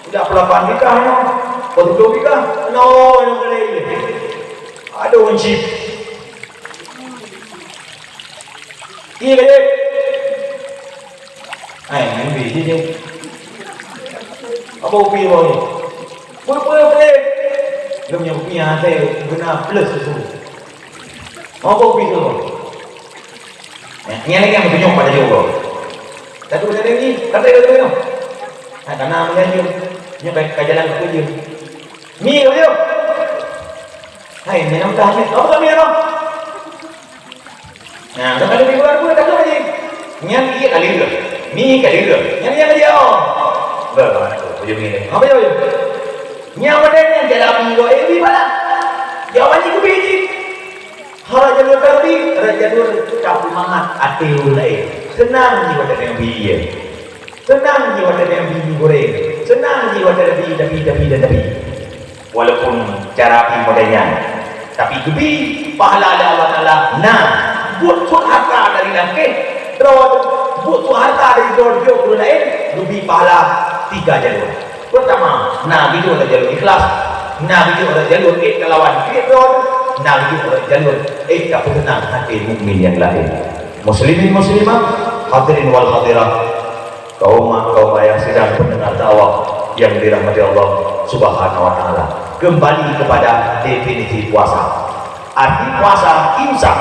Udah pelapan nikah nyoe. Patut dua nikah. Nyoe nyoe kali iya. Aduh, uncip. Iya, kali. Hai, ngambi je, je. Apa upi bau ni? Pui, pui, pui. Lom nyang upi yang ada guna plus susu. Mau kau pergi ke rumah? Ya, ni lagi yang tunjuk pada jodoh. Tapi macam ni, kata dia tu. Ha, karena mengaji. Ni ka, ka jalan ke kerja. Ni kau dia. Hai, minum dah ni. Apa kami apa? Nah, dah kali minggu baru dah kali. Nyan iya kali ke? Ni kali ke? Nyan yang dia. Dah, dah, dah. Apa dia? Apa dia? Nyan pada nyan jalan minggu eh, di mana? Jawaban ni kubiji. Hara jalur Nabi, hara jalur tapi mangat até ureueng laén. Seunang jiwa dari Nabi, ya. Seunang jiwa dari Nabi goreng. Seunang jiwa dari Nabi, Nabi, Nabi, dan Nabi. Walaupun cara pi model nyan, tapi geubri pahala lé Allah Taala. Nah, buet sut harta dari langkeh, droe, buet sut harta dari droe jok ureueng laén, geubri pahala tiga jalur. Pertama, na geujok lam jalur ikhlas, na geujok lam jalur ék kalawan kriet droe, na geujok lam jalur ék tapeuseunang até mukmin nyang laén. Muslimin muslimah, hadirin wal hadirah, kaum mak, kaum ayah sidang pendengar dakwah yang dirahmati Allah Subhanahu wa taala. Kembali kepada definisi puasa. Arti puasa, imsak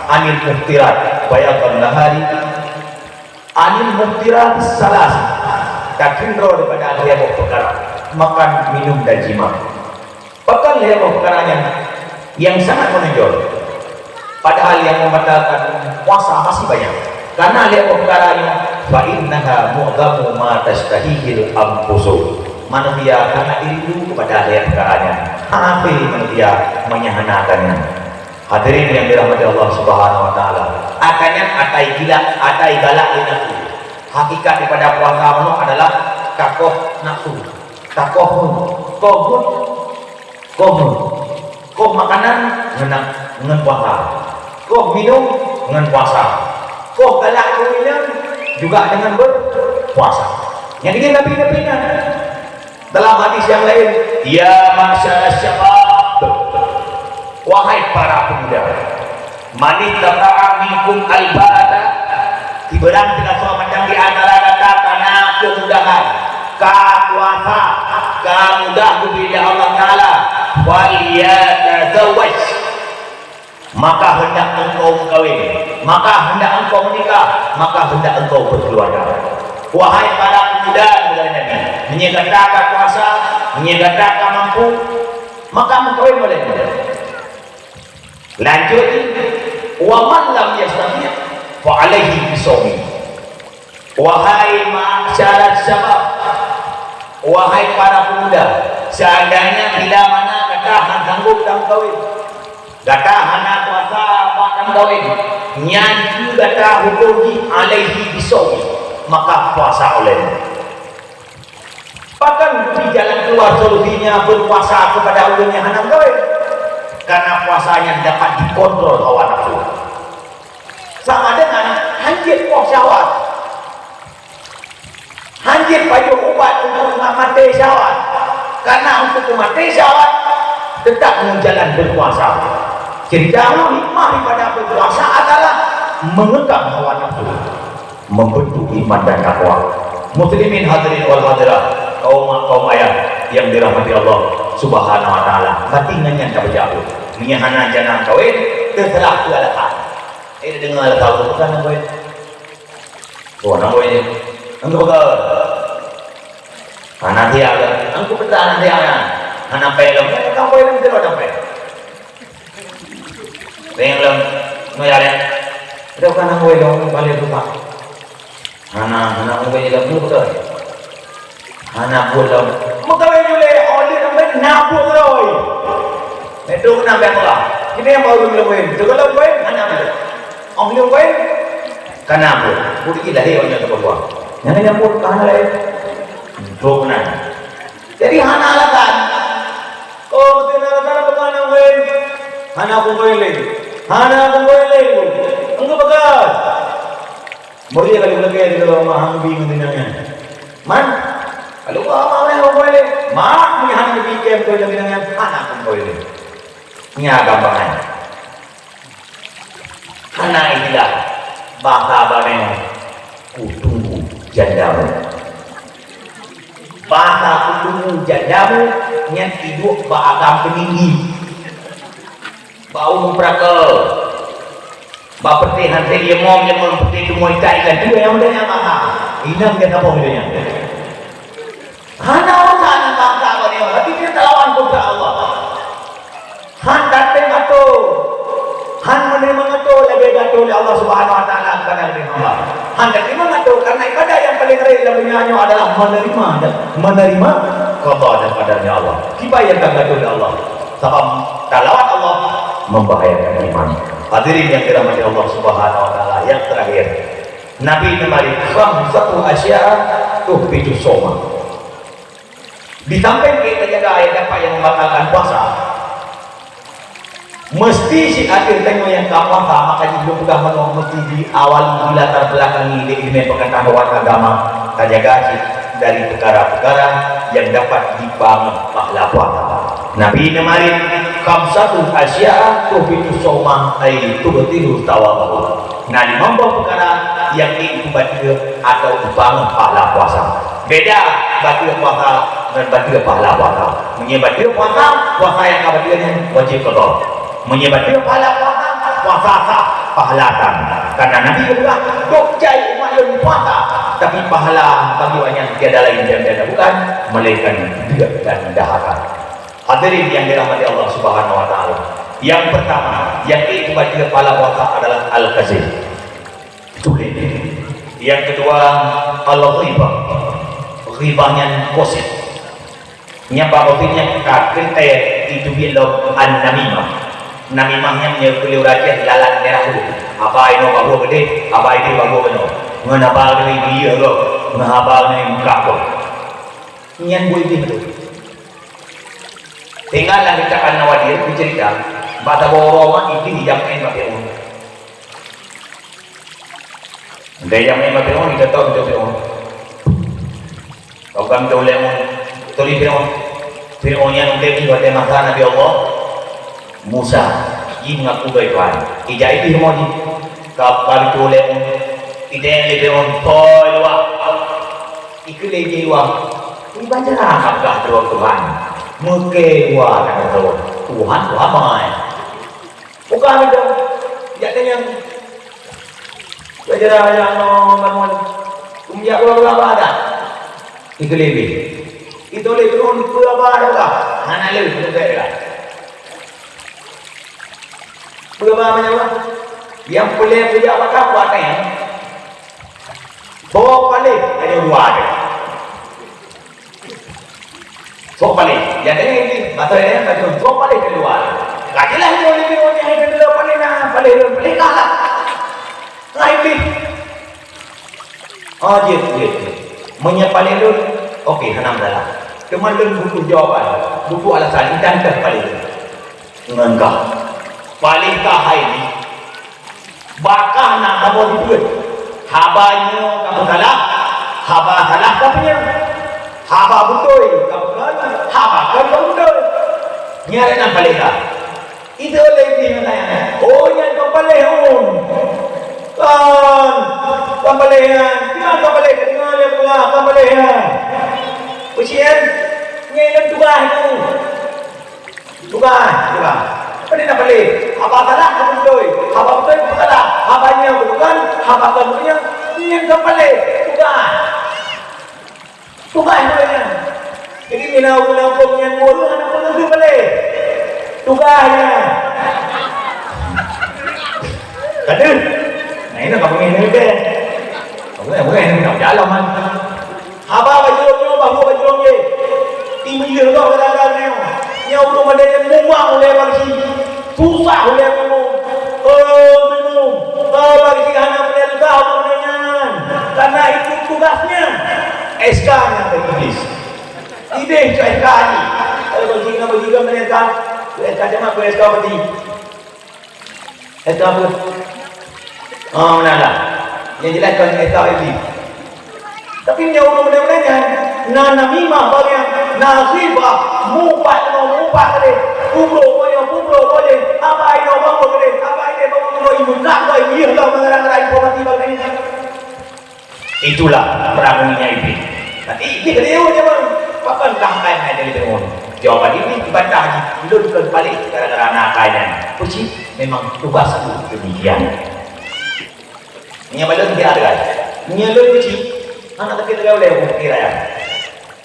anil muftirat, bayadhan nahari, anil muftirat salas, takeundroe daripada lhèe boh peukara, makan, minum, dan jima. Pakon lhèe boh peukara nyan nyang sangat meunonjol, padahal nyang membatalkan puasa masih banyak. Karena lhèe boh peukara nyan, fa innaha mu'dhamu ma tashtahihil anfusu. Manusia sangat rindu kepada lhèe peukara nyan. Hana manusia menyahanakan nyan. Hadirin yang dirahmati Allah Subhanahu wa taala. Akan nyan atai gila, atai galak lé nafsu. Hakikat daripada puasa meunoe adalah kakoh nafsu. Kakoh nafsu. Koh nafsu. Koh nafsu. Koh makanan ngon, ngon puasa. Koh minum ngon puasa. Koh galak keu ureueng inong juga dengan berpuasa. Nyang ini nabi-nabi nyan. Dalam hadis yang lain, "Ya ma'syaras syabab, wahai para pemuda, man istata'a minkum al-ba'ata, sibarang sigasoe macam di antara gata ka na keumudahan, ka kuasa, ka mudah geubri lé Allah Taala, falyatazawwaj." Maka hendak engkau mengkawin, maka hendak engkau menikah, maka hendak engkau berkeluarga. Wahai para pemuda negara Nabi, meunyoe gata ka kuasa, meunyoe gata ka mampu, maka mengkawin boleh. Lanjut, "Wa man lam yastati', fa alaihi bisawmi." Wahai ma'syaras syabab, wahai para pemuda, seandainya bila mana gata hana sanggup tamkawin, gata hana kuasa bak tamkawin, nyan keuh gata huköm jih alaihi bisawmi, maka puasa ulèe. Pakon di jalan keluar solusinya berpuasa kepada ureueng nyang hana meugawe? Karena puasa nyan dapat dikontrol hawa nafsu. Sama dengan hanjeuet poh syahwat. Hanjeuet pajoh ubat untuk maté syahwat. Karena untuk maté syahwat, tetap meujalan berpuasa. Jadi, hikmah daripada berpuasa adalah mengekang hawa nafsu. Membentuk iman dan takwa. Muslimin hadirin wal hadirat, kaum mak, kaum ayah yang dirahmati Allah Subhanahu wa taala. Bati ngon nyan ka beujaweueb. Meunyo hana jana kawin, teuseurah keu alasan. Eh, deungoe alasan, bukan kawin. Oh, nak kawin. Engkau peugah. Hana tiap. Engkau peugah hana tiap. Hana pai lom. Engkau pai lom, engkau pai. Péng lom, meuyaleh. Dah kana ngui lom, balik rumah. Hana, hana ngui lom, betul. Hana pun lom. Meukawen ulèe, oleh lom, na pun lom. Itu kena bèk murah. Ini yang baru lom, tu kalau lom, hana pun. Oh, lom, kana pun. Budi lahir orang yang terbuat. Jangan nyampur ke hana lain. Itu kena. Jadi hana alasan. Oh, meusti na alasan, bukan hana meukawen. Hana meukawen lé. Hana meukawen lé. Engkau peugah. Murid kali lagèe di dalam rumah hang bi ngon inong nyan. Man? Kalau gua ama meh meukawen lé. Mak, ni hana bi kem keu inong nyan. Hana meukawen lé. Nya gambaran. Hana istilah bahasa Bareungan, "Kutunggu jandamu." Bahasa "kutunggu jandamu" nyan iduek bak agam peuninggi. Bak ureueng peurakeue. Bak peutéh han teuh ié mom, ié mom peutéh teumui tai kan tu nyang muda nyang mahal. Inong dia saboh dia nyan. Hana urusan nyang bangsa bak dia, tapi dia talawan kudrat Allah. Han tatém atô, han meuneurimong atô lagée geuatô lé Allah Subhanahu Wa Taala keupada geutanyoe hamba. Han tatém atô karena ibadah nyang paleng rayeuk lam donya nyoe adalah meuneurimong dan meuneurimong qada dan qadarnya Allah. Kiban nyang ka geuatô lé Allah. Sabab talawan Allah membahayakan iman. Hadirin yang dirahmati Allah Subhanahu Wa Taala, yang terakhir, Nabi neumarit khamsatu asya'a tuhbitus shauma. Di samping kita jaga ayat dapat yang membatalkan puasa, mesti si akhir tanyoe nyang ka puasa, maka jih lôn peugah meunoe mesti diawali, dilatar belakangi lé ileumèe pengetahuan agama. Tajaga cit dari peukara-peukara nyang dapat dipanggeuh pahala puasa. Nabi neumarit, "Khamsatu asya'a tuhbitus shauma ay tubtilu shauma." Na limong boh peukara nyang ék ibateue atawa ipanggeuh pahala puasa. Beda bateue puasa ngon bateue pahala puasa. Meunyoe bateue puasa, puasa nyang ka bateue nyan wajéb qada. Meunyoe bateue pahala puasa, puasa sah, pahala tan. Karena Nabi geupeugah, "Dok jai umat lôn puasa, tapi pahala bagi awaknyan tiada lain dan tiada bukan melainkan deuk dan dahaka." Hadirin yang dirahmati Allah Subhanahu Wa Taala. Yang pertama, nyang ék ibateue pahala puasa adalah al-kazib. Tuléh. Yang kedua, al-ghibah. Ghibah nyan gosip. Nyang bak gosip nyan ka keuntée jiteubiet lom an-namimah. Namimah nyan meunyoe keu lé ureueng Aceh lalat mirah tu. Haba inoe bahua keudeh, haba ideh bahua keunoe. Ngon haba keunoe ideh gob, ngon haba keunoe meukat gob. Nyan buet ideh tu. Tinggai lam kitab An-Nawadir geuceurita, bak saboh uroe Iblih ijak meu'én bak Fir'aun. Lheueh ijak meu'én bak Fir'aun, iteutôp pintoe Fir'aun. Tôh ka meu'én lé Fir'aun, turi Fir'aun. Fir'aun nyan udeb jih watée masa Nabi Allah Musa, jih meungaku keu Tuhan. Ijak Iblih rumoh jih, ka, ka meu'én lé Fir'aun. Ideh lé Fir'aun, "Hôi luwa!" Ikeu lé jiwa, ibaca ka peugah droe Tuhan. Meuke dua kata droe, Tuhan, Tuhan mai. Bukan itu. Jak tanyong. Belajar yang no bangun. Kumjak gula-gula apa ada? Ikeu lé bih. Itu lé turun gula-gula ada. Hana lé gula-gula. Gula-gula macam apa? Yang peuleueh kujak bakah kuat tanyong. Soe paléh? Tanyoe dua teuh. Soe paléh? Nyang teuh nyan, masa nyan ka jeuet, soe paléh? Tanyoe dua teuh. Ka jeulaih nyoe lé nyoe nyang hai teuh paléh na, paléh lôn, paléh kah lah. Hai pih. Oh, jeuet, jeuet, jeuet. Meunyoe paléh lôn, oke, hana masalah. Teuma lôn butuh jawaban, butuh alasan, idan teuh paléh lôn. Ngon kah. Paléh kah hai jih. Bakah na saboh dikeue. Haba nyoe ka peusalah, haba salah ka peunyoe. Haba beutôi ka peukon, haba kon ka beutôi. Nyan nan paléh kah. Itu lé jih nyan. Oh, nyan kon paléh un. Kon, kon paléh nyan. Nyan kon paléh, deungoe lé peugah, kon paléh nyan. Usian, nyan lôn tugaih tu. Tugaih, tugaih. Apa dia nak paléh? Haba salah ka beutôi, haba beutôi ka salah, haba nyoe bukan, haba kon bukan, nyan ka paléh. Tugaih. Tugaih bukan nyan. Jadi bila ureueng lampôh nyan ureueng anak ureueng tu paléh. Tugaih nyan. Kata, nah ini tak pengen ni deh. Kamu yang pengen ni tak jalan man. Haba bajulông nyoe, bahue bajulông jih. Timiyeuh goh gara-gara nyoe. Nyoe ureueng mandé nyan mumat ulèe barisi. Susah ulèe minum. Oh, minum. Oh, barisi hana peureulèe susah ureueng mandé nyan. Karena itu tugasnya. S K-nya dari Iblis. Iblis tu S K ni. Kalau bagi dengan bagi dengan mereka, S K jemaah, S K peti. Eka apa? Ah, meunan lah. Yang jelas kan eka ini. Tapi nyoe ureueng muda-muda nyan, na namimah bagian, na ghibah, mupat nyoe, mupat tadi. Kubroe boh nyoe, kubroe boh jih. Apa inoe bangun tadi? Apa inoe bangun tadi? Ibu tak boh, iya lah mengarang-arang informasi bagi ini. Itulah perang dunia iblis. Tapi iblis kata, "Ya, memang, pakon kah hai hai dari Firaun?" Jawaban iblis dibantah lagi, "Lôn kon paléh gara-gara na akai nyan." Puji, memang tugasku demikian. Nyang paléng kira tinggai. Nyang lôn cit, hana sakét tinggai ulèe, kira ya.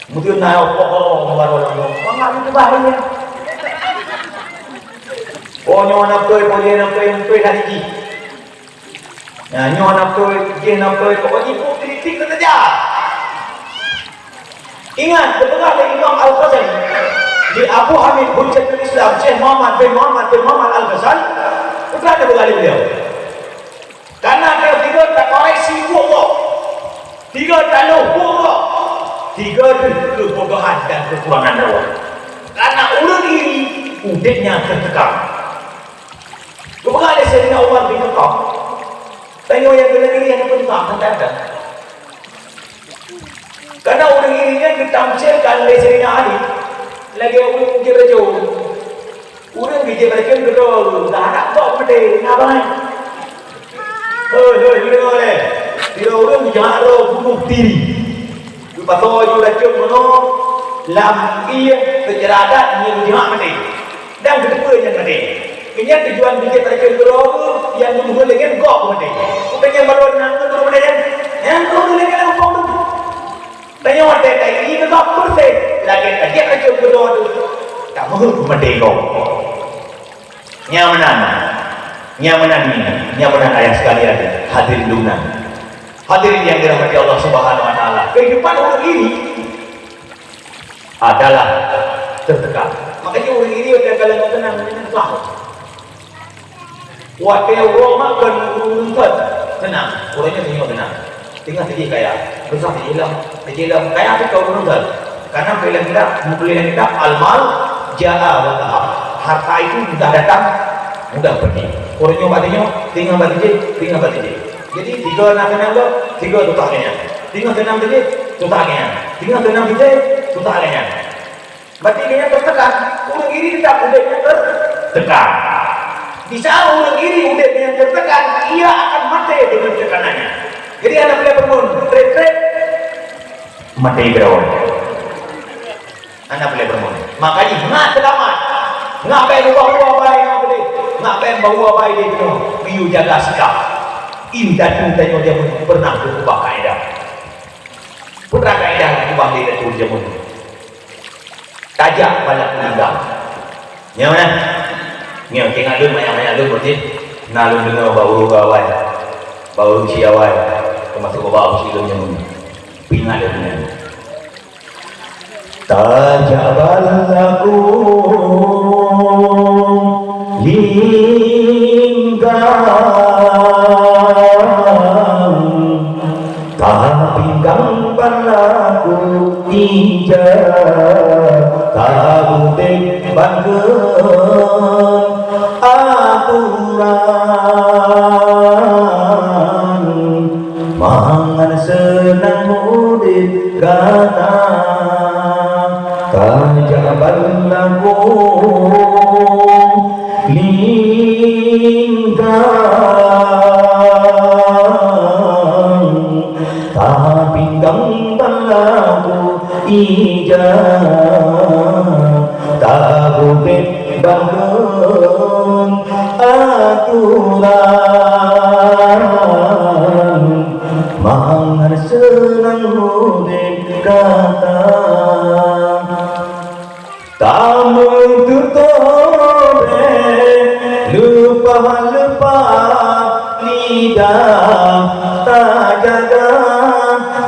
Mungkin na poh, poh, poh, poh, poh, poh. Mangat itu bahaya. Oh, nyoe na beutôi, oh, jih na beutôi, beutôi tadi jih. Nah, nyoe na beutôi, jih na beutôi, pokok jih pun kritik saja. Ingat, geupeugah lé Imam Al-Ghazali, di Abu Hamid Hujjatul Islam, Syekh Muhammad bin Muhammad bin Muhammad Al-Ghazali, peue geupeugah lé beliau? Karena dia tiga tak koreksi buet gob, tiga tak lôh buet gob, tiga deuh keubodohan dan kekurangan droe. Karena ureueng iri, udebnya teuteukang. Geupeugah lé Saidina Umar bin Khattab, tanyoe nyang keuneuk iri hana peuntak, santai-santai. Karena ureueng iri nyan geutamsilkan lé Saidina Ali lagèe ureueng jieb racôn. Ureueng jieb racôn keudroe, geuharap gob meuté, na bangai. Hei, hei, deungoe lé. Sidroe ureueng jahat droe bunoh diri. Geupasoe ju racôn meunoe lam ié, seucara adat nyan jeuet maté. Dan geuteupeue nyan maté. Keu nyan tujuan geujép racôn keudroe, nyang geumeuheuet lé nyan gob maté. Bukan nyang baru nyan, baru maté nyan. Nyang baru lé nyan muphom tu. Tanyoe watèe tairi keu gob, peureuséh lagèe tajép racôn keudroe tu, tameuheuet maté gob. Nyang meunan, nyang meunan nyoe, nyang meunan ayah sekalian, hadirin lunan. Hadirin yang dirahmati Allah Subhanahu wa Taala. Kehidupan ureueng iri adalah teuteukang. Makanya ureueng iri watèe ka lagèe teunang, teunang. Watèe uroe makan ureueng teunang, ureueng nyan teungoh teunang. Teungoh teujih kaya, beusah teujih lom, teujih lom, kaya tu keu ureueng nyan. Karena peureulèe kita, peureulèe kita, al-mal jaa wa zahab. Harta itu mudah datang, mudah pergi. Ureueng nyoe bak teunyoe, teungoh bak teujih, teungoh bak teujih. Jadi, tiga na keunong gob, tiga tutah keu nyan. Teungoh keunong teujih, tutah keu nyan. Teungoh keunong teujih, tutah keu nyan. Berarti dia tertekan. Ureueng iri tetap udép nyan tertekan. Di saat ureueng iri udép nyan tertekan, ia akan maté dengan tekanannya. Jadi, hana peureulèe peurumoh, trép-trép, maté keudroe. Hana peureulèe peurumoh. Makanya, ngat seulamat. Ngat bèk ubah-ubah bae ngon beudé. Ngat bèk ubah-ubah bae di dunia. Piyu jaga sikap. Indatu tanyoe jameun pernah geukeubah kaedah. Peue kaidah nyang geukeubah lé indatu jameun? Tajak bak laku inggam. Nyoe meunan. Nyoe, ingat lôn, manyak-manyak lôn, berarti na lôn deungoe bak ureueng awai. Bak ureueng si awai. Teumasuk bak ureueng si lôn nyoe. Peuingat lôn nyan. Tajak bak laku inggam. Tapinggang bak laku ija, taudép bak kheun aturan, mangat seunang udép gata. Tajak bak laku inggam, tapinggang bak laku ija, taudép bak kheun aturan, mangat seunang udép gata. Tameututoe leupah-leupah lidah, tajaga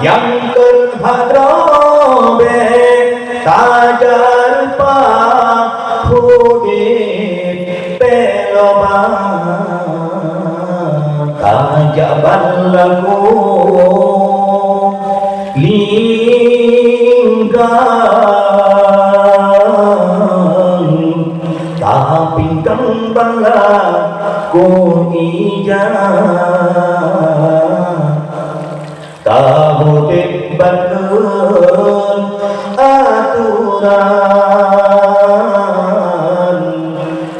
nyang keu hak droe, tajaga rupa udép peuloba. Tajak bak laku inggam, tapinggang bak laku ija, taudép bak kheun aturan,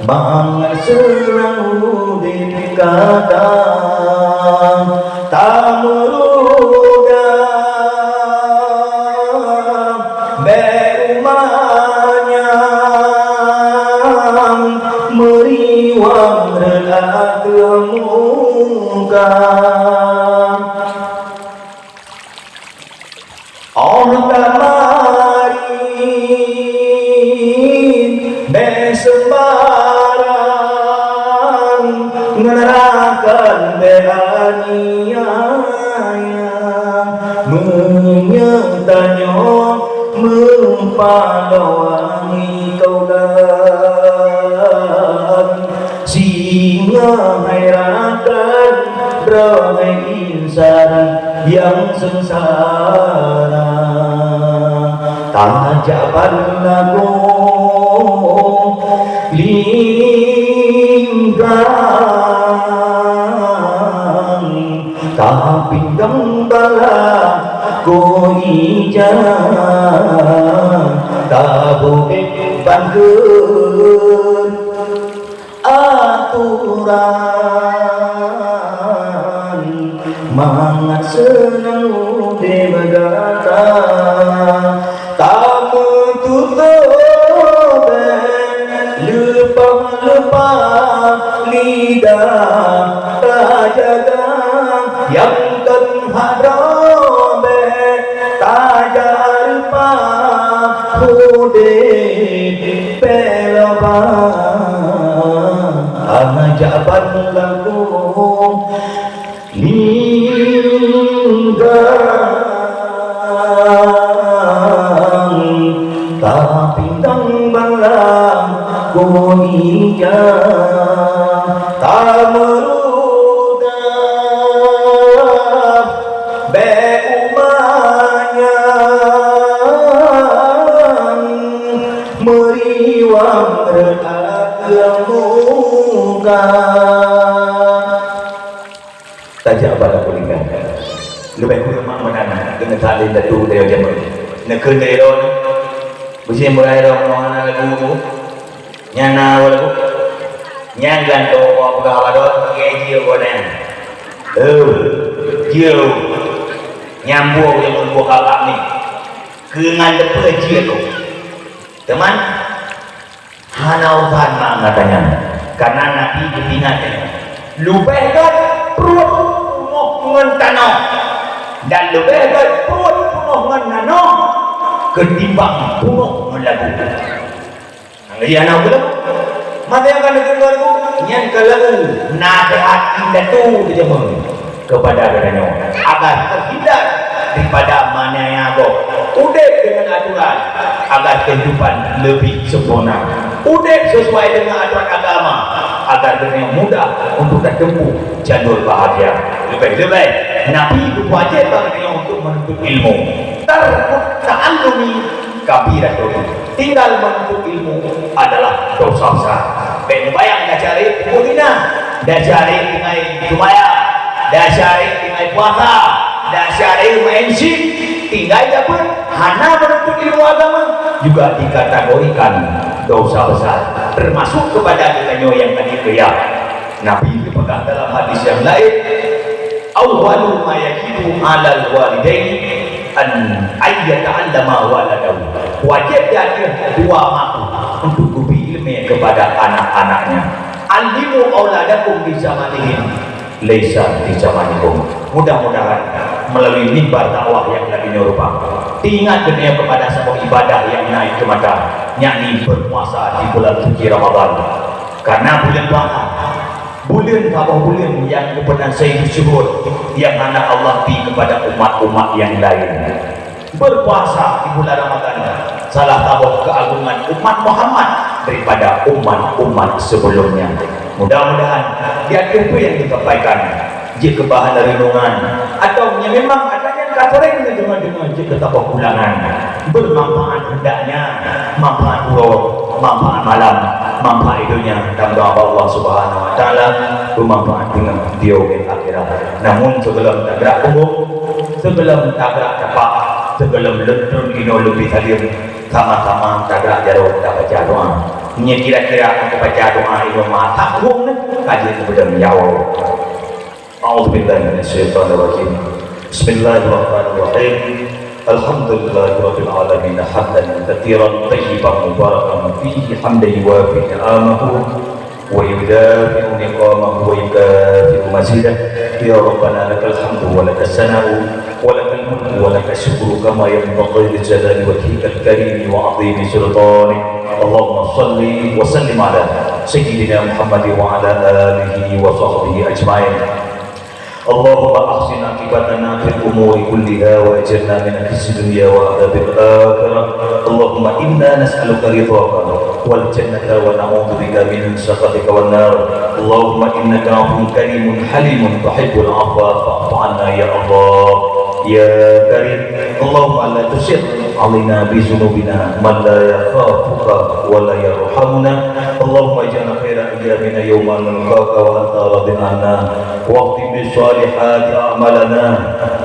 mangat seunang udép gata. Tameuruga bèk uma nyang meuriwang reulat muka. Oh tamarit bék seumbarang ngon rakan bék aniaya. Meunyoe tanyoe meupaloe wangi taulan, singoh hai rakan droe insan nyang seungsara. Tajak ban lagoe linggang, tapindang ban lagoe ija, tabuet ban kheun atoran, mangat seunang udeb gata. Tameututoe bék leupah-leupah lidah, tajaga nyang kon hak droe bék tajareupa udeb péloba. Tajak ban lagoe linggang, tapindang ban lagoe ija, tameurudah bék umat nyang meuriwang reu'at leumbungka. Tajak bak lagoe linggang. Leubeh kureueng mak meunan keuneuk taleueng datu dayah jameun. Neukheun dari droe nyoe. Beusi meurai droe nyoe hana lagu tu. Nyan na lagu. Nyan gantoe peugah bak droe, pakai jih gobnyan. Oh, jih. Nyambung jameun buah kakak ni. Keu ngon teupeu jih tu. Teuma hana urusan mak ngon tanyoe, karena Nabi geuingat tanyoe, leubeh gét pruet peunoh ngon tanoh, dan leubeh gét pruet peunoh ngon nanoh keutimbang peunoh ngon lagu. Nyang lagèe hana ukeue. Masa nyang ka neukheun lagu, nyan ka lagu naseuhat indatu teujameun kepada geutanyoe, agar terhindar daripada maniaya gob. Udép deungon aturan, agar kehidupan lebih sempurna. Udép sesuai dengan aturan agama, agar geutanyoe mudah untuk tatempuh jalur bahagia. Leubeh-leubeh, Nabi geupeuwajéb bak geutanyoe untuk menuntut ilmu. Tarkut ta'allumi kabiratun. Tinggal menuntut ilmu adalah dosa besar. Bèk neubayang dasar ék peubuet zina, dasar ék tinggai seumayang, dasar ék tinggai puasa, dasar ék main sim, tinggai japeut, hana menuntut ilmu agama, juga dikategorikan dosa besar, termasuk kepada geutanyoe nyang ka dikeureuja. Nabi geupeugah dalam hadis nyang laén, "Awwalu ma yajibu 'alal walidaini an, an yata'allama waladahu." Wajéb di ateueh dua makhluk untuk geubri ileumèe kepada anak-anaknya. "Allimu auladakum bi zamanihim laisa bi zamanikum." Mudah-mudahan melalui mimbar dakwah nyang lagèe nyoe rupa, teuingat geutanyoe kepada saboh ibadah nyang na di mata, yakni berpuasa di bulan suci Ramadan. Karena bulan puasa, buleuen saboh buleuen nyang geupeuna syuhur nyang hana Allah bri kepada umat-umat nyang laén. Berpuasa di bulan Ramadan salah saboh keagungan umat Muhammad daripada umat-umat sebelumnya. Mudah-mudahan di ateueh peue nyang teusampaikan jeuet keu bahan renungan, atau nyang memang ata nyan ka sering neudeungoe-deungoe jeuet keu saboh ulangan, bermanfaat hendaknya, manfaat uroe, manfaat malam, manfaat donya, dan doa bak Allah Subhanahu Wa Taala, bermanfaat deungon dunia dan akhirat. Namun, sebelum tagrak punggung, sebelum tagrak tapak, sebelum leutrun inoe leubeh saleuem, sama-sama tagrak jaroe tabaca doa. Nyoe kira-kira tabaca doa inoe mata punggung nyoe, ka jeuet neupeudong nyawa. أعوذ بالله من الشيطان الرجيم. بسم الله الرحمن الرحيم. الحمد لله رب العالمين، حمدا كثيرا طيبا مباركا فيه، حمدا يوافي نعمه ويدافع نقمه ويكافئ مزيده. يا ربنا لك الحمد ولك الثناء ولك ولك الشكر كما ينبغي لجلال وجهك الكريم وعظيم سلطانك. اللهم صل وسلم على سيدنا محمد وعلى آله وصحبه أجمعين. اللهم أحسن عاقبتنا في الأمور كلها وأجرنا من خزي الدنيا وعذاب الآخرة. اللهم إنا نسألك رضاك والجنة ونعوذ بك من سخطك والنار. اللهم إنك عفو كريم حليم تحب العفو فاعف عنا يا الله. يا كريم، اللهم لا تسلط علينا بذنوبنا من لا يخافك ولا يرحمنا. اللهم اجعل خير أيامنا يوم نلقاك وأنت راض عنا، واختم بالصالحات أعمالنا،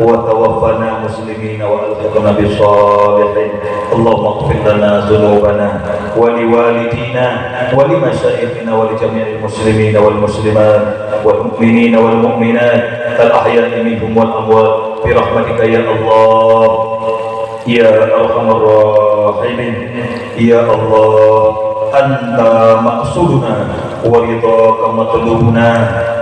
وتوفنا مسلمين وألحقنا بالصالحين. اللهم اغفر لنا ذنوبنا ولوالدينا ولمشايخنا ولجميع المسلمين والمسلمات والمؤمنين والمؤمنات الأحياء منهم والأموات برحمتك يا الله يا أرحم الراحمين. يا الله، أنت مقصودنا ورضاك مطلوبنا،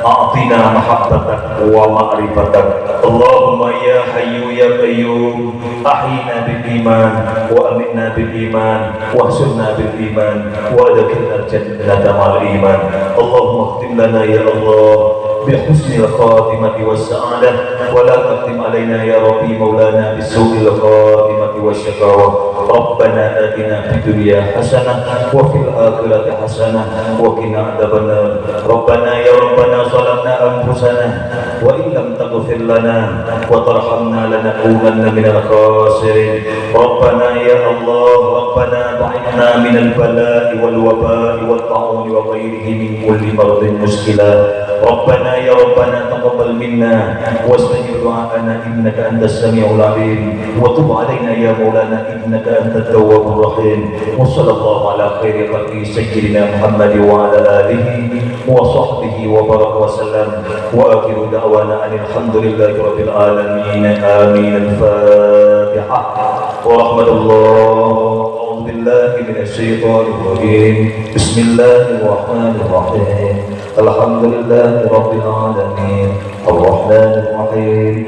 أعطنا محبتك ومعرفتك. اللهم يا حي يا قيوم، أحينا بالإيمان وأمتنا بالإيمان واحشرنا بالإيمان وأدخلنا الجنة مع الإيمان. اللهم اختم لنا يا الله بحسن الخاتمة والسعادة، ولا تختم علينا يا ربي مولانا بسوء الخاتمة والشقاوة. ربنا آتنا في الدنيا حسنة وفي الآخرة حسنة وقنا عذاب النار. ربنا يا ربنا ظلمنا أنفسنا وإن لم تغفر لنا وترحمنا لنكونن من الخاسرين. ربنا يا الله، ربنا بعدنا من البلاء والوباء والطاعون وغيره من كل مرض مشكلة. ربنا يا ربنا تقبل منا واستجب دعاءنا إنك أنت السميع العليم، وتب علينا يا مولانا إنك أنت التواب الرحيم. وصلى الله على خير خلقه سيدنا محمد وعلى آله وصحبه وبارك وسلم. وآخر دعوانا أن الحمد لله رب العالمين. آمين. الفاتحة. ورحمة الله. أعوذ بالله من الشيطان الرجيم. بسم الله الرحمن الرحيم. الحمد لله رب العالمين. الرحمن الرحيم.